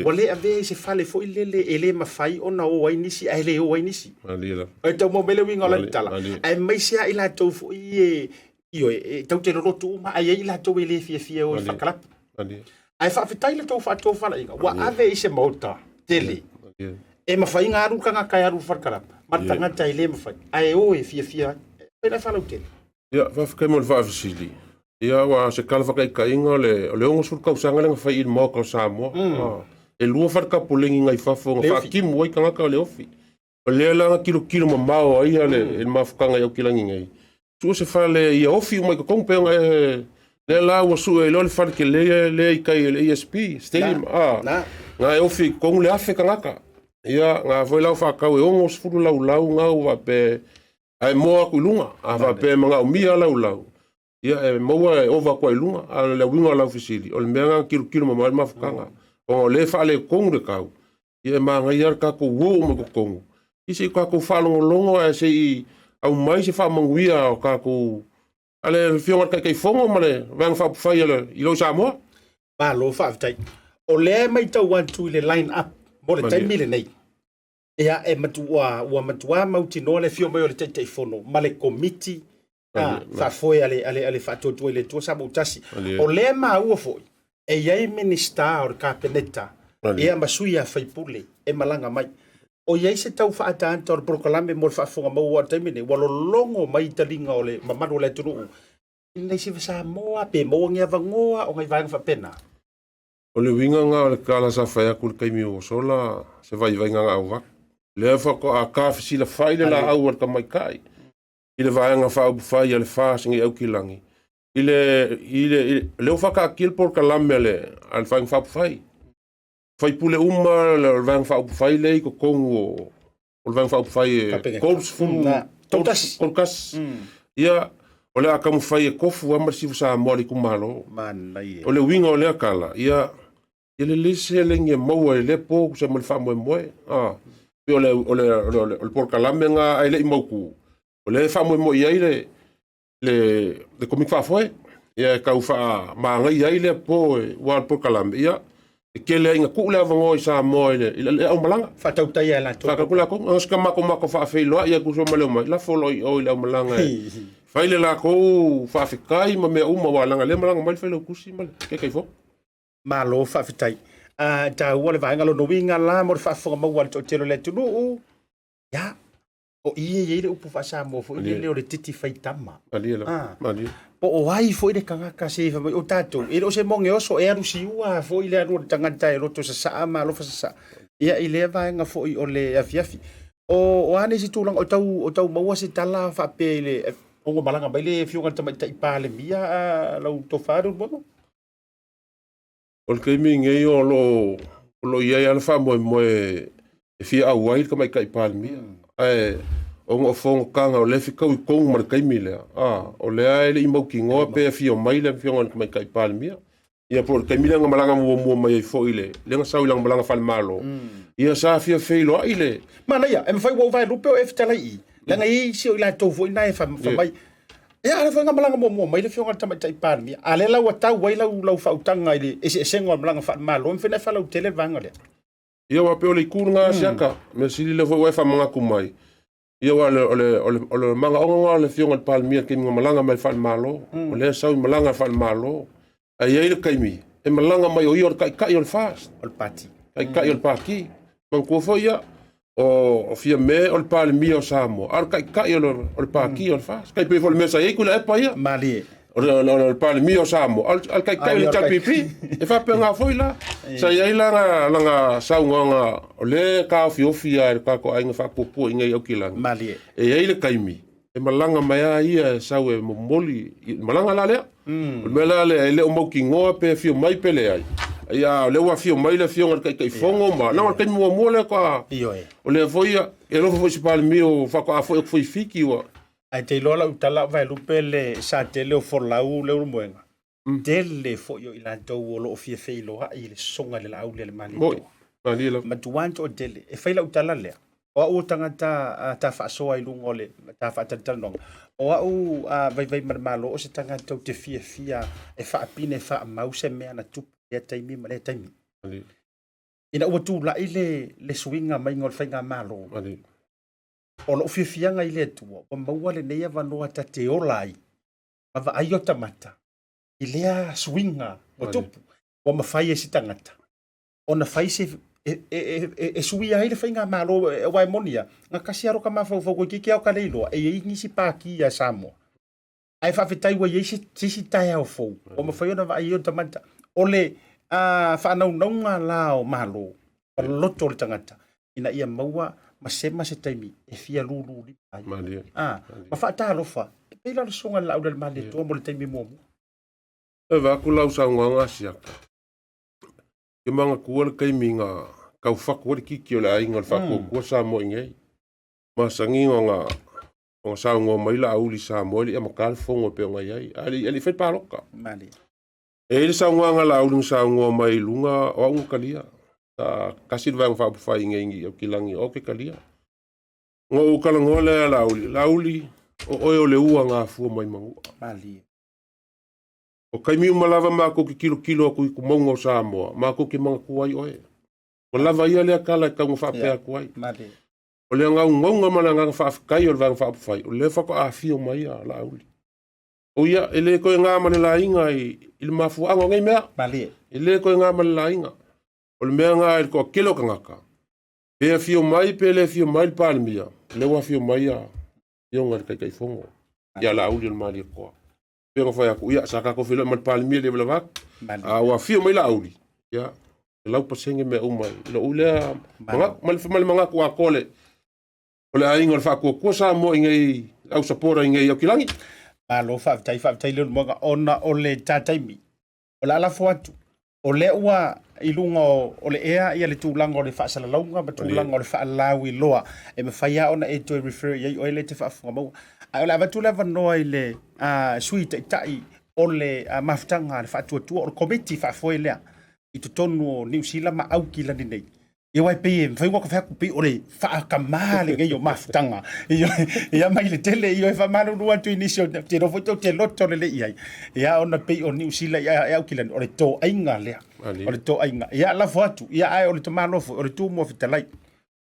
ua le avea i se fale foi lele e le mafai ona o ai nisi ae le o ai nisi. Malie lava. E tau maua mai le uiga o lau tala. Malie. Aemaise lava i latou foi e, ioe, e tatou te lolotu uma, ae i ai i latou e le fiafia e o i Malie. faakalapu. Malie. Ae faafetai le tou faatofalaiga, ua ave i se maota tele Malie. e mafai ona alu le tagata e alu i le fale kalapu, ma le tagata e le mafai, ae o e fiafia ai. E fai la e faalautele. Ia, faafetai mo le faafesili. Ia, aua o se tala faataitaiga o le, o le 60 tausaga lea na fai i le Maota o Samoa. Mm. Ah, e lua fale tapoleni nai fafo na faatimu ai tagata o le ofi. O lea la na tilotilo mamao ai le, mm. le mafutaga i Aukilani nei. Sue se fale ia ofi uma i totonu pe ona e lea la ua sue ai loa le fale tele lea i tai o le ESP Stadium. Ah, Na. na e ofi i totonu le 1,000 tagata. Ia, na foi la ua faatau e 60 laulau na ua faapea Ae moa atu i luga, a faapea e manaomia laulau, ia e maua e ova atu ai i luga. A o le uiga o lau fesili, o le mea lena na tilotilo mamao ai le mafutaga, ona o lea e faaletonu le tau, ia e manaia lava le tatou o uma i totonu, ia se i tatou faalogologo ae se i aumai se faamanuia o tatou a le Afioga i le Taitaifono ma le Vaega Faaupufai a le i lo Samoa. Malo faafetai. O lea e matau atu i le line up mo le taimi lenei. Ia, e matua, ua matua mautinoa le afio mai o le Taitaifono ma le Komiti faafoe a le, a le, a le Faatuatua i le Atua Samoa-tasi. O lea e maua foi, e i ai Minisita o le Kapeneta, ia ma sui a faipule e malaga mai. O i ai se tau faaataata o le polokalame mo le faafofoga maua aua o le taimi lenei, ua lologo mai taliga o le mamalu o le atunuu i nai siva Samoa, pe maua ni avanoa o nai vaega faapena. O le uiga lena o le tala sa fai atu i le taimi ua sola, se vaivaiga na avatu. Lea faatoa tafisilafai le laau a le tamaitai i le Vaega Faaupufai a le FAST nei Aukilani, i le, i le, i le, lea ua faataatia le polokalame a le, a le Vaega Faaupufai. Faipule uma le Vaega Faaupufai lea i totonu o, o le Vaega Faaupufai e Kapeneta. 30, Na, 31. 31. Ia, o le a taumafai e tofu lava ma le Sifu Samoa a le itumalo. Manaia. O le uiga o lea tala, ia, ia lelei se seleni e maua i lea po tusa ma le faamoemoe. Ah, pei o le, o le, o le, o le, o le polokalame lena ae le i mautu. O lea e faamoemoe i ai le, le, le Komiti Faafoe. Ia e tau faamanaia ai lea po e, aua o le polokalame, ia, e tele ai ina tuu le avanoa i Samoa i le, i le, le aumalaga. Faatautai e latou. Faatautai latou. Na o se makomako faafeiloai atu tusa ma le omai, lafo loa i o i le aumalaga e fai le latou faafetai ma mea uma, aua leaga o lea e malaga mai le Failautusi ma le Taitaifono. Malo faafetai. Ah, taua le vaega lona uiga la mo le faafofoga maua a le toatele o le atunuu. Ia, o i e i ai le upu faa-Samoa foi lele o le titi faitama. Malie lava. Ah. Malie. Po o ai foi le tagata se fai mai o tatou, e le o se moge oso e alu siua foi le alu o le tagata e loto sasaa ma alofa sasaa. Ia i lea vaega foi o le afiafi. O, o a nisi tulaga o tau, o tau maua se tala faapea i le ona malaga mai le afioga i le Tamaitai Palemia a lau tofa Leulumoega? O le taimi lenei o lo o lo o i ai lava le faamoemoe e fia auai le Tamaitai Palemia. Ae ona o fonotaga o lea e fetaui tonu ma le taimi lea, a, o lea e le i mautinoa pe afio mai le Afioga i le Tamaitai Palemia. Ia po o le taimi lea na malaga muamua mai ai foi i le, lea na sau i lana malaga faale-Malo, ia sa fia feiloai le... Manaia, e mafai ua ou vaelupe o e fetalai i i, leaga e i ai isi o i latou foi na e fai mai, Ia, a lea foi na malaga muamua mai le Afioga i le Tamaitai Palemia, a lea la ua tau ai lau, lau faautaga i le eseesega o le malaga faale-Malo, e mafai ona e faalautele le vaega lea. Ia, aua pei o le itu lena mm. Siaka, mea sili lea foi ua e faamanatu mai. Ia, aua o le, o le, o le, o le manaoga lena o le Afioga i le Palemia i le taimi na malaga mai faale-Malo. O lea e sau i malaga faale-Malo. Ae i ai le taimi e malaga mai o ia o le taitai o le FAST. O le pati. Taitai o le pati. Manatua foi ia, o Fiame o le Palemia o Samoa, a o le taitai o le pati o le FAST. Tai pei foi o le mea sa i ai Tuilaepa ia. Malie. O le, o le, o le Palemia o Samoa, a o le taitai o le HRPP. E faapena foi la. Sa i ai lana, lana saunoaga, o lea e taofiofi lava e le tatou aiga faapuapua i inei i Aukilani. Malie. E i ai le taimi. e malaga mai lava ia e sau e momoli i le malaga la lea. O le mea la lea e le o mautinoa pe afio mai pe leai. Ia a o lea ua afio mai le afioga i le Taitaifono ma leaga o le taimi muamua lea faatoa Ioe. o lea foi ia e alofa foi i se Palemia o faatoa foi atu foi i Fiti ua Ae te iloa lau tala o Vaelupe le sa tele o folau le Ulumoega. Tele foi o i latou o lo o fia feiloai i le sosoga i le Laauli a le Malietoa. Malie lava. Matua toatele. E fai lau tala lea. O au o tagata ta faasoa i luga o le ta faatalatalanoaga. O au vaivai ma le Malo o se tagata ou te fiafia e faapine e faamau se mea na tupu i lea taimi ma lea taimi. Malie. Ina ua tulai le suiga maiga o le faigamalo, Malie. o lou fiafiaga i le Atua, ua maua lenei avanoa ta te ola ai ma vaai ota mata i lea suiga ua tupu, ua mafai e se tagata ona fai se e suia ai le faigamalo, aua e moni lava, na tasi lava lota mafaufau toeitiiti lava o ta le iloa e i ai nisi pati a Samoa. Ae faafetai ua i ai se isi taeao fou ua mafai ona vaai ai ota mata. O le faanaunauga la o Malo ma le loto o le tagata ina ia maua ma sema se taimi e fia lululima ai. Malie. Ma faatalofa, e pei la o le Susuga i le Laauli a le Malietoa mo le taimi muamua. E vaai atu lau saunoaga a Siaka. Ke manatua le taimi na taufatu ai le kiki o le aiga o le Faatuatua Samoa i nei. Masani ona ona saunoa mai Laauli Samoa e le i amata le fono e pei ona i ai. A e le i fai palota. Malie. E i ai le saunoaga a Laauli na saunoa mai i luga o au na talia. Sa tasi le Vaega Faaupufai i nei i Aukilani o au ke talia. Ona ou talanoa lea ia Laauli, Laauli, o oe o le ua gafua mai Manua. Malie. O taimi uma lava matou te tilotilo atu i tumauga o Samoa, matou te manatua ai oe. Ua lava ia lea tala e tau na faapea atu ai. Malie. O le agaugauga ma le agaga faafetai o le Vaega Faaupufai, o lea faatoa afio mai a Laauli. O ia, e le toe na ma le laina i le mafuaaga o nei mea. Malie. E le toe na ma le laina. O le mea na i le toatele o tagata, pe afio mai pe le afio mai le Palemia, o lea ua afio mai a Afioga i le Taitaifono, ia Laauli o le Malietoa. Pei ona fai atu, ia, sa tatou feiloai ma le Palemia i le lava atu, a ua afio mai Laauli, ia, 100% mea uma i lou lea manatu, ma le manatu atoa o le aiga o le Faatuatua Samoa i nei, au supporter i nei Aukilagi. Malo faafetai, faafetai Leulumoega ona o le ta taimi. O le a lafo atu, o lea ua i luga o le ea ia le tulaga o le faasalalauga ma tulaga o le faalauiloa e mafai lava ona e toe refer i ai oe lea e te faafofoga maua. Ae o le a avatu le avanoa i le Sui Taitai o le Mafutaga a le Faatuatua, o le Komiti Faafoe lea i totonu o Niu Sila ma Aukilani nei. Ia aua e pei e mafai ona fai atu pei o le faakamā lenei o mafutaga. Ia mai le tele ia e faamalulu atu i nisi o te iloa foi tou te loto lelei i ai. Ia ona pei o Niu Sila i Aukilani o le toaiga lea. O le toaiga. Ia lafo atu. Ia ae o le tamaloa foi o le Tumua Fetalai.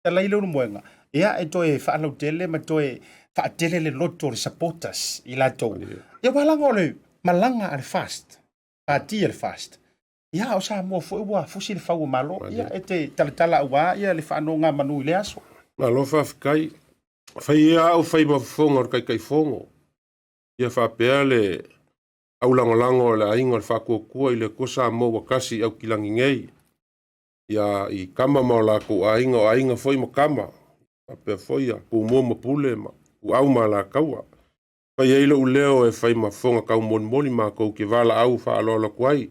Fetalai Leulumoega. Ia e toe faalautele ma toe faatele le loto o le supporters i latou. Ia aua leaga o le malaga a le FAST, pati a le FAST. Ia, o Samoa foi ua fusi le fau o Malo. Ia, e te talatala aua ia le faanogamanu i lea aso. Malo faafetai. Fai ia au fai ma fofoga o le Taitaifono. Ia faapea le aulagolago o le aiga o le Faatuatua i le Atua Samoa ua tasi i Aukilani nei. Ia i tama ma o latou aiga, o aiga foi ma tama. Faapea foi ia Tumua ma Pule ma Ituau ma Alataua. Fai ai lou leo e fai ma fofoga taumolimoli matou te valaau faaaloalo atu ai.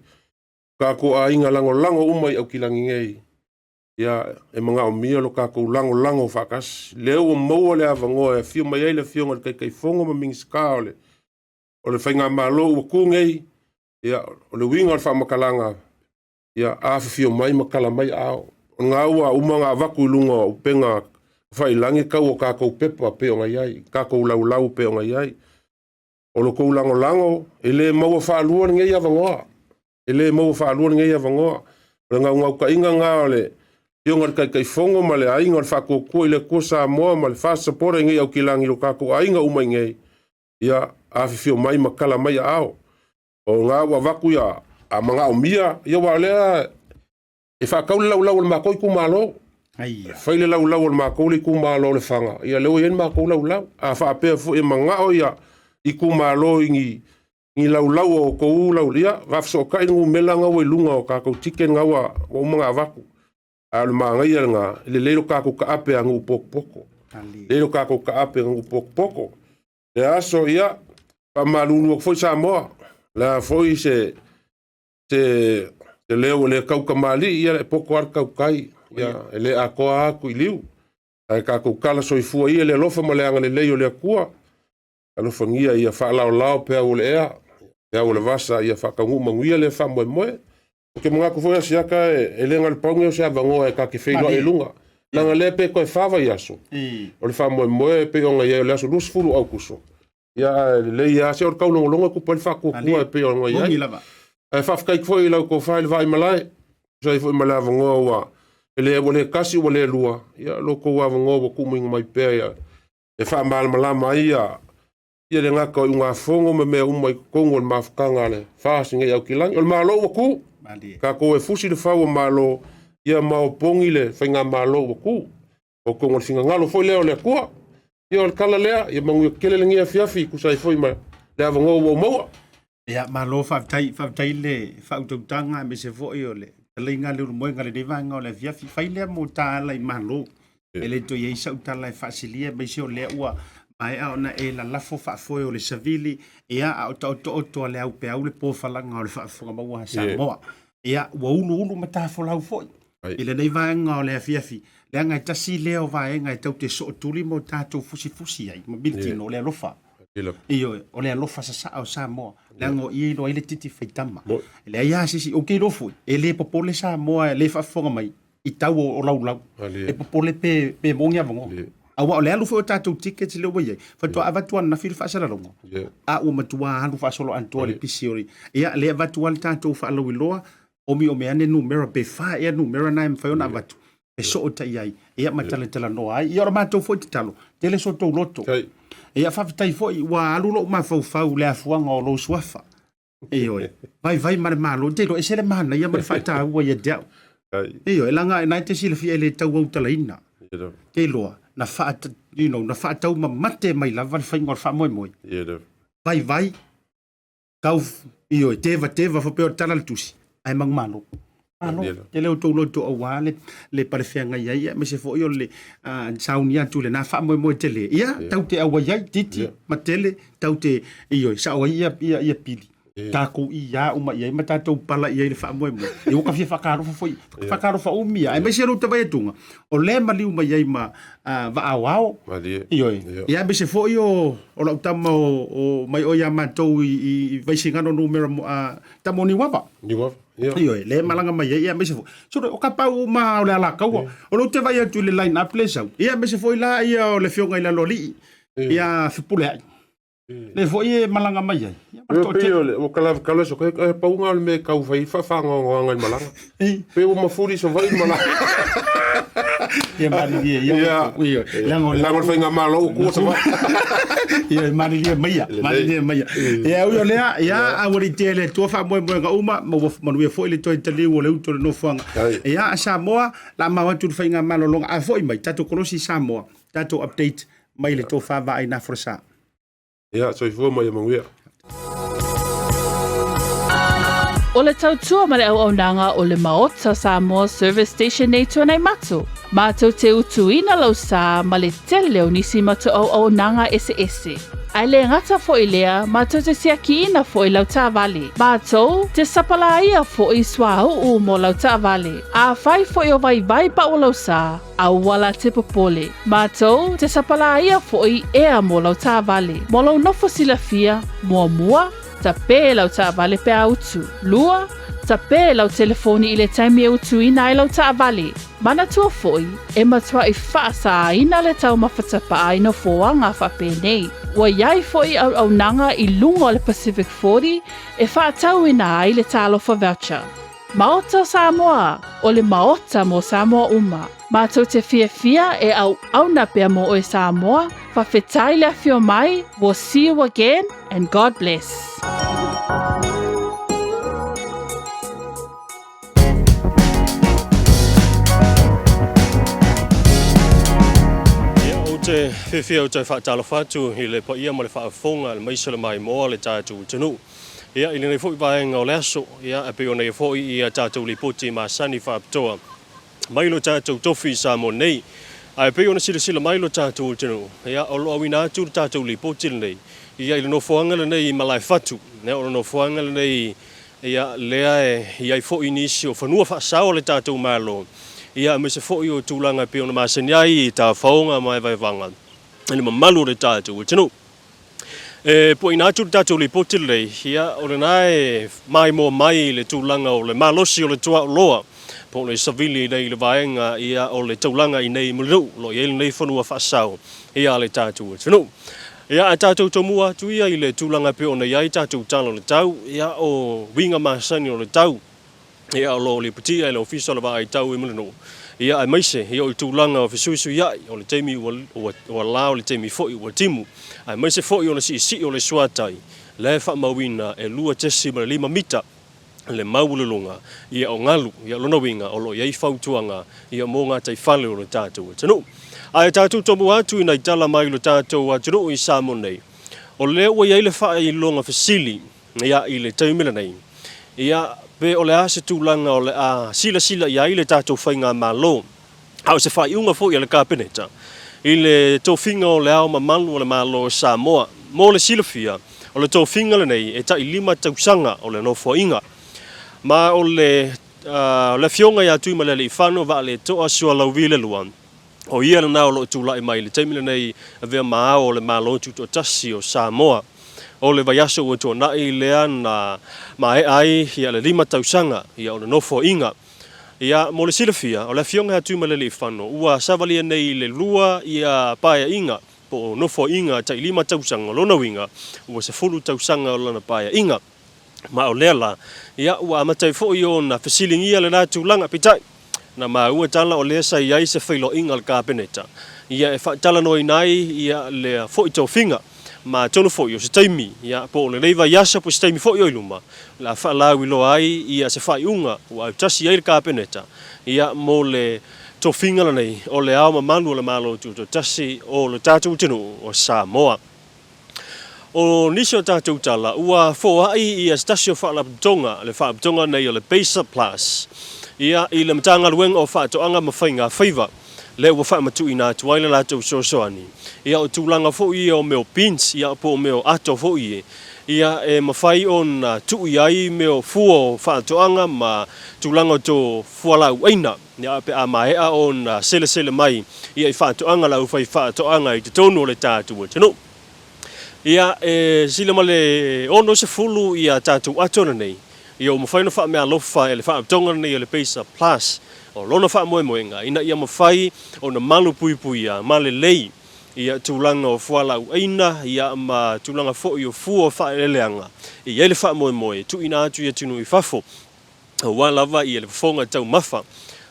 Tatou aiga lagolago uma i Aukilani nei, ia e manaomia lo tatou lagolago faatasi. Lea ua maua le avanoa e afio mai ai le Afioga i le Taitaifono ma Minisita o le o le Faigamalo ua tu nei, ia o le uiga o le faamatalaga, ia afifio mai ma tala mai aao. O lena ua uma ona avatu i luga o upega tafailagi tau o tatou pepa pei ona i ai, tatou laulau pei ona i ai. O lo tou lagolago, e le maua faalua lenei avanoa. E le maua faalua lenei avanoa. O le naunautaiga lena o le Afioga i le Taitaifono ma le aiga o le Faatuatua i le Atua Samoa ma le FAST Supporter i nei Aukilani, lo tatou aiga uma i nei, ia afifio mai ma tala mai aao. O lena ua avatu ia, a manaomia, ia aua o lea e faatau le laulau o le matou itumalo. Aia. Fai le laulau o le matou le itumalo o Lefaga, ia lea ua i ai le matou laulau. A faapea foi e manao ia itumalo i ni ni laulau o outou lau, ia faafesootai le numera na ua i luga o tatou ticket na ua uma ona avatu. A o le manaia lena, e lelei lo tatou taape a nuu potopoto. Lelei lo tatou taape a nuu potopoto. Le aso, ia, faamalulu atu foi Samoa, o le a foi se se se leo ua le taukamalii, ia e poto lava le tautai, ia, e le atoa atu i liu. Ae tatou tala soifua ia i le alofa ma le agalelei o le Atua, alofagia ia faalaolao peau o le ea, peau o le vasa, ia faataunuu manuia lea faamoemoe. Ou te manatu foi Asiata e le na o le pau lenei o se avanoa e ta te feiloai i luga. Leaga lea pe toe fa vaiaso, o le faamoemoe e pei ona i ai o le aso 20 o Aokuso, ia ae lelei lava se o le taulogologo e tupu ai le faatuatua e pei ona i ai. Ae faafetai atu foi i lau tofa i le Vaaimalae, tusa ai foi ma le avanoa ua e le ua le tasi ua le lua, ia lo outou avanoa ua tuuina mai pea ia e faamalamalama ai ia ia le gata o iugafono ma mea uma i totonu o le mafutaga a le FAST nei Aukilagi. O le Malo ua tu, tatou e fusi le fau o Malo, ia ma opogi le faigamalo ua tu. O totonu o le finagalo foi lea o le Atua. Ia o le tala lea, ia manuia tele lenei afiafi, tusa ai foi ma le avanoa ua ou maua. Ia, malo faafetai, faafetai le faautautaga aemaise foi o le taleiga a le ulumoega i lenei vaega o le afiafi. Fai lea mo ta ala i Malo. E le toe i ai sau tala e faasilia aemaise o lea ua maea ona e lalafo faafoe o le savili, ia, a o taotooto a le aupeau le pofalaga o le faafofoga maua a Samoa. Ia, ua uluulu matafolau foi i lenei vaega o le afiafi, leaga e tasi lea o vaega e tatou te sootuli ma o tatou fusifusi ai ma militino, o le alofa. Ioe, o le alofa sasaa o Samoa, leaga o i e iloa ai le titi faitama. E leai lava se isi, ou te iloa foi, e le popole Samoa e le faafofoga mai i tau o laulau, e popole pe, pe maua ni avanoa. Aua o le alu foi o tatou tickets lea ua i ai, faatoa avatu ananafi le faasalalauga, a ua matua alu faasoloatoa le pisi o le... Ia, lea e avatu lava le tatou faalauiloa, omiomi ane numera pe fa ea numera na e mafai ona avatu e sootai ai ia ma talatalanoa ai. Ia o le matou foi tatalo, tele so tou loto. Ia faafetai foi ua alu lou mafaufau i le afuaga o lou suafa. Ioe, vaivai ma le Malo, te iloa ese le manaia ma le faataua ia te au. Ioe, leaga na e te silafia e le tau autalaina. Te iloa, na faa, you know, na faataumamate mai lava le faiga o le faamoemoe. Vaivai, tau ioe tevateva faapea o le tala a le tusi ae manumalo. Malo, tele outou loto aua le, le palefeagai ai, aemaise foi o le uh, saunia atu i lena faamoemoe tele. Ia, yeah. tau te auai ai, titi, yeah. ma tele, tau te, ioe, sao ai ia, ia, ia pili. Yeah. Tākou i ia uma i ai, ma tātou pala i ai le faamoemoe. Ia ua ka fia whakaalofa foi, yeah. whakaalofa umi ia. Aemaise yeah. te vai atunga, o le maliu mai ai ma uh, vaao Malie. Ioe. Ia. Ia aemaise foi o, o lau tama o, o mai o ia matou i, i, i Vaisigano numera mo, a, tama o Niuava. Niuava. Ia. Ioe, le malaga mai ai, ia aemaise foi. So, o ka pau uma o le alakaua. O lou te vai atu i le line up le sau. Ia aemaise foi la ia o le fioga i Laloalii. Ia Fepuleai. Le foi e malaga mai ai. Ia ma le Ia, pei toatele. o le, ua kala so kai e pauga o le mea e tau fai faafagoagoaga i le malaga. Pei ua mafuli i Savaii le malaga. Ia malilie ia. Ia. Ia, leaga o le Leaga o le faigamalo ua tua Savaii. Ia, malilie maia, malilie maia. Ia, ui o lea, ia, a ua litea e le Atua faamoemoega uma, ma ua manuia foi le toe taliu o le utu o le nofoaga. Ai. Ia, a Samoa, la mau atu le faigamalologa. A foi mai, tatou kolosi i Samoa, tatou update mai le tofa vaai na folasa. Ia, soifua ma ia manuia. O le tautua ma le auaunaga o le Maota Samoa Service Station nei Tuanaimato. Matou te utuina lau sa ma le tele o nisi matou auaunaga eseese. Ae le gata foi lea, matou te siakiina foi lau taavale. Matou te sapalaia foi suauu mo lau taavale. Afai foi o vaivai pau lau sa, Aua la te popole. Matou te sapalaia foi ea mo lau taavale. Mo lou nofo silafia, muamua, tape lau taavale pe a utu. Lua, tape lau telefoni i le taimi e utuina ai lau taavale. Manatua foi, e matuai faasaaina le taumafa tapaa i nofoaga faapenei. Ua i ai foi auaunaga i luga o le Pacific 40 e faatauina ai le Talofa Voucher. Maota Samoa, o le Maota mo Samoa uma. Matou te fiafia e auauna pea mo oe Samoa, fafetai le afio mai, we'll see you again and God bless. Ia, ou te fiafia ou te faatalofa atu i le paia ma le faafofoga aemaise le maimoa le tatou atunuu. Ia, i lenei foi vaega o le aso, ia, e pei ona ia foi i a tatou lipoti masani faapitoa mai lo tatou tofi i Samoa nei. Ae pei ona silasila mai lo tatou atunuu, ia, o lo o auina atu le tatou lipoti lenei, ia, i le nofoaga lenei i Malaefatu, ia, o le nofoaga lenei, ia, lea e i ai foi nisi o fanua faasao a le tatou Malo, ia, aemaise foi o tulaga e pei ona masani ai i tafaoga ma vaevaevaga i le mamalu o le tatou atunuu. E puaina atu le tatou lipoti lenei, ia, o lena e maimoa mai i le tulaga o le malosi o le tuaoloa, po o le savili nei i le vaega ia, o le taulaga i nei i Mulinuu, o lo o i ai lenei fanua faasao ia a le tatou atunuu. Ia, ae tatou tomua atu ia i le tulaga e pei ona i ai tatou tala o le tau, ia, o uiga masani o le tau, ia, o lo o lipotia e le Ofisa o le Vaai Tau i Mulinuu, ia, aemaise, ia, o le tulaga o fesuisuia'i o le taimi ua, ua, ua la o le taimi foi ua timu, aemaise foi o le siisii o le suatai, la e faamauina e 2.5 mita le maualuluga, ia, o galu, ia, lona uiga, o lo o i ai fautuaga, ia, mo gataifale o le tatou atunuu. Ae tatou tomua atu i nai tala mai lo tatou atunuu i Samoa nei, o lea ua i ai le faailoga fesili, Ia, i le taimi lenei, ia, pe o le a se tulaga o le a silasila i ai le tatou Faigamalo, a o se faaiuga foi a le Kapeneta i le tofiga o Le Ao Mamalu o le Malo o Samoa. Mo le silafia, o le tofiga lenei e tailima tausaga o le Nofoaiga, ma o le, o le Afioga ia Tuimalealiifano Vaaletoa Sualauvi le Lua, O ia lena o lo o tulai mai i le taimi lenei avea ma ao o le Malo Tutoatasi o Samoa. O le vaiaso ua tuanai lea na maea ai ia le 5 tausaga ia o le nofoaiga. Ia, mo le silafia, o le Afioga ia Tuimalealiifano ua savalia nei i le 2 ia paeaiga po o nofoaiga tai 5 tausaga, o lona uiga ua 10 tausaga o lana paeaiga. Ma o lea la, ia, ua amata ai foi ona fesiligia lena tulaga. Peitai, na maua tala o lea sa i ai se feiloaiga a le Kapeneta, ia, e faatalanoaina ai, ia, lea foi tofiga. Ma atonu foi o se taimi, ia, po o lenei vaiaso po o se taimi foi o i luma, o le a faalauiloa ai, ia, se faaiuga ua autasi ai le Kapeneta, ia, mo le tofiga lenei o le Ao Mamalu o le Malo Tutoatasi o le tatou atunuu o Samoa. O nisi o tatou tala, ua foai ia se tasi o faalapotopotoga, le faalapotopotoga nei o le Besa Plus, ia, i le Matagaluega o Faatoaga ma Faiga Faiva, lea ua faamatuuina atu ai le latou fesoasoani. Ia, o tulaga foi ia o mea o bins, ia, po o mea o ato foi ia, ia, e mafai ona tuu i ai mea o fua o faatoaga ma tulaga o tou fualaauaina. Ia, pe a maea ona selesele mai ia i faatoaga a le aufaifaatoaga i totonu o le tatou atunuu. Ia, e sili ma le 60 ia tatou ato lenei, ia ua mafai ona faameaalofa e le Faalapotopotoga lenei o le Pacer Plus, o lona faamoemoega ina ia mafai ona malupuipuia ma lelei ia tulaga o fualaauaina, ia ma tulaga foi o fua o faaeleeleaga e i ai le faamoemoe e tuuina atu i atunuu i fafo. Aua lava ia le fofoga taumafa,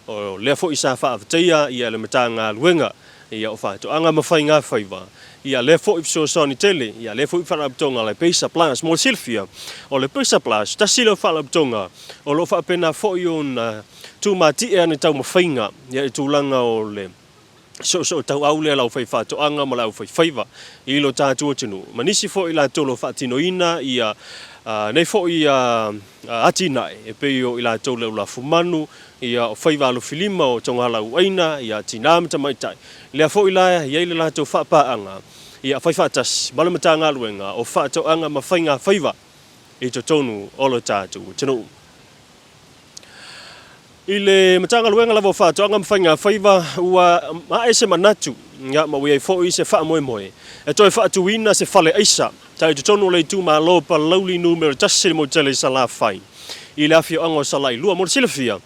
o lea foi sa faafetaia ia le Matagaluega ia o Faatoaga ma Faiga Faiva, ia lea foi fesoasoani tele, ia lea foi Faalapotopotoga a le Pacer Plus. Mo le silafia, o le Pacer Plus, tasi lea o Faalapotopotoga o lo o faapena foi ona tumatie ana taumafaiga ia i tulaga o le soosootauau lea a le aufaifaatoaga ma le aufaifaiva i lo tatou atunuu, ma nisi foi latou o lo o faatinoina ia nei foi atinae e pei o i latou le ulafumanu, ia o faiva alofilima o togalauaina, ia tina ma tamaitai. Lea foi la e i ai le latou faapaaga ia faifaatasi ma le Matagaluega o Faatoaga ma Faigafaiva i totonu o lo tatou atunuu. I le Matagaluega lava o Faatoaga ma Faiga Faiva, ua ae se manatu, ia, ma ua i ai foi se faamoemoe e toe faatuina se fale aisa tai totonu o le itumalo o Palauli Nu.1 i le motu tele i Salafai, i le afioaga o Salailua. Mo le silafia,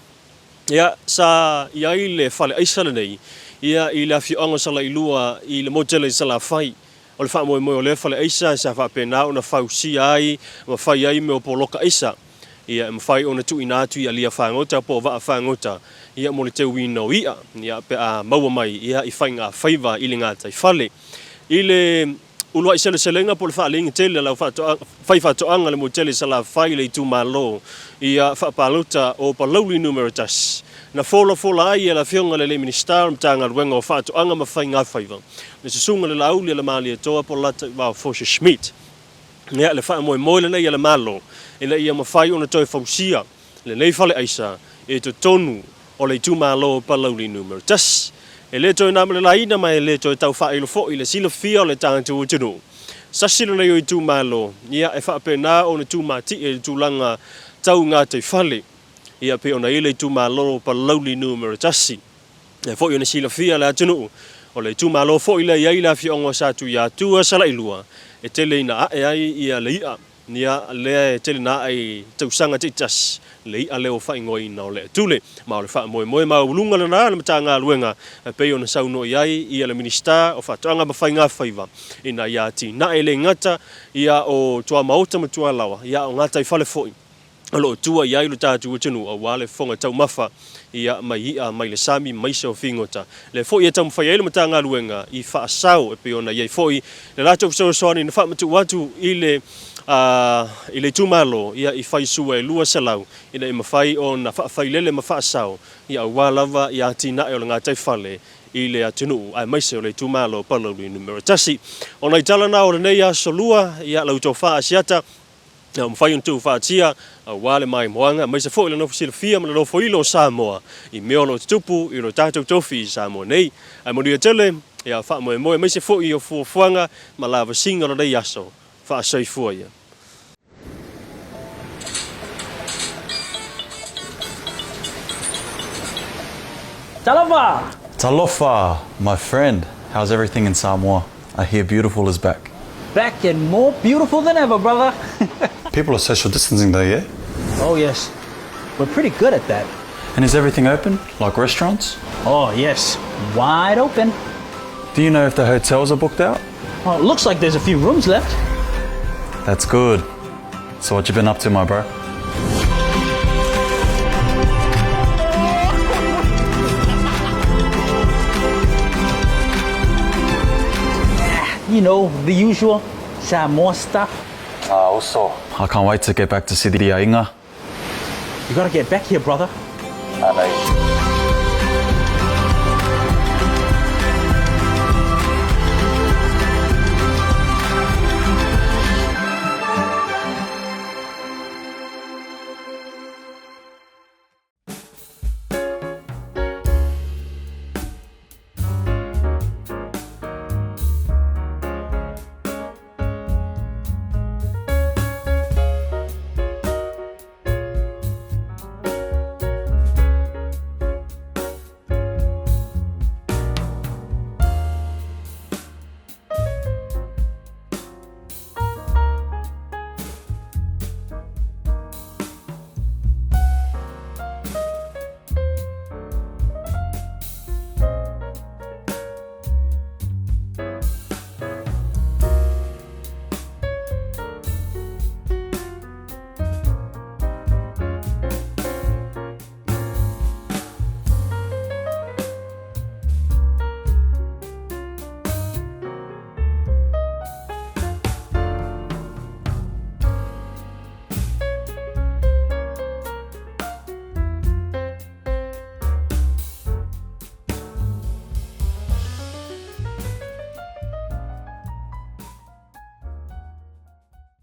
ia, sa i ai le fale aisa lenei, ia, i le afioaga o Salailua i le motu tele i Salafai. O le faamoemoe o lea fale aisa sa faapena ona fausia ai ma fai ai mea o poloka aisa, ia, e mafai ona tuuina atu i alia fagota po o vaa fagota, ia, mo le teuina o i'a, ia, pe a maua mai, ia, i faiga faiva i le gataifale. I le uluai seleselega po o le faaaliga tele a le faifaatoaga i le motu tele i Salafai i le itumalo, ia, faapalota o Palauli Numera 1, na folafola ai e le Afioga i le alii Minisita o le Matagaluega o Faatoaga ma Faigafaiva, le Susuga i le Laauli a le Malietoa po o Lataivao Forsyth Schmidt. Ia, le faamoemoe lenei a le Malo ina ia mafai ona toe fausia lenei fale aisa i totonu o le itumalo o Palauli Numera 1. E le toe na ma le laina ma e le toe tau faailo foi le silafia o le tatou atunuu. Sasi lenei o itumalo, ia e faapena ona tumatie i le tulaga tau gataifale, ia pei ona i ai le itumalo o Palauli Numera 1. E foi ona silafia le atunuu, o le itumalo foi lea e i ai le afioaga o Satuiatua, Salailua, e tele ina ae ai ia le i'a, ia lea e tele ina ae i tausaga taitasi, le i'a lea ua faaigoaina o le Atule. Ma o le faamoemoe maualuluga lena o le Matagaluega e pei ona saunoa i ai ia le Minisita o Faatoaga ma Faigafaiva, ina ia atinae e le gata ia o tuamaota ma tualaoa, ia a o gataifale foi. o lo o tua i ai lo tatou atunuu aua le fofoga taumafa ia mai i'a mai le sami ma isi o figota. Lea foi e taumafai ai le Matagaluega i faasao e pei ona i ai foi le latou fesoasoani na faamatuu atu i le i le itumalo ia i faisua e 200 ina ia mafai ona faafailele ma faasao ia aua lava ia atinae o le gataifale i le atunuu aemaise o le itumalo o Palauli Numera 1. O nai tala na o lenei aso lua ia lau tofa Asiata Ua mafai ona tuufaatia aua le maimoaga aemaise foi le nofo silafia ma le nofoilo o Samoa i mea o lo o tutupu i lo tatou tofi i Samoa nei. Ae manuia tele, ia faamoemoe aemaise foi o fuafuaga ma lavasiga o lenei aso. Faasoifua ia. Talofa! Talofa, my friend. How's everything in Samoa? I hear beautiful is back. Back and more beautiful than ever, brother. People are social distancing though, yeah? Oh, yes. We're pretty good at that. And is everything open, like restaurants? Oh, yes. Wide open. Do you know if the hotels are booked out? Well, it looks like there's a few rooms left. That's good. So what you been up to, my bro? You know, the usual Samoa stuff. Ah, also. I can't wait to get back to see the Ainga. You gotta get back here, brother. I know.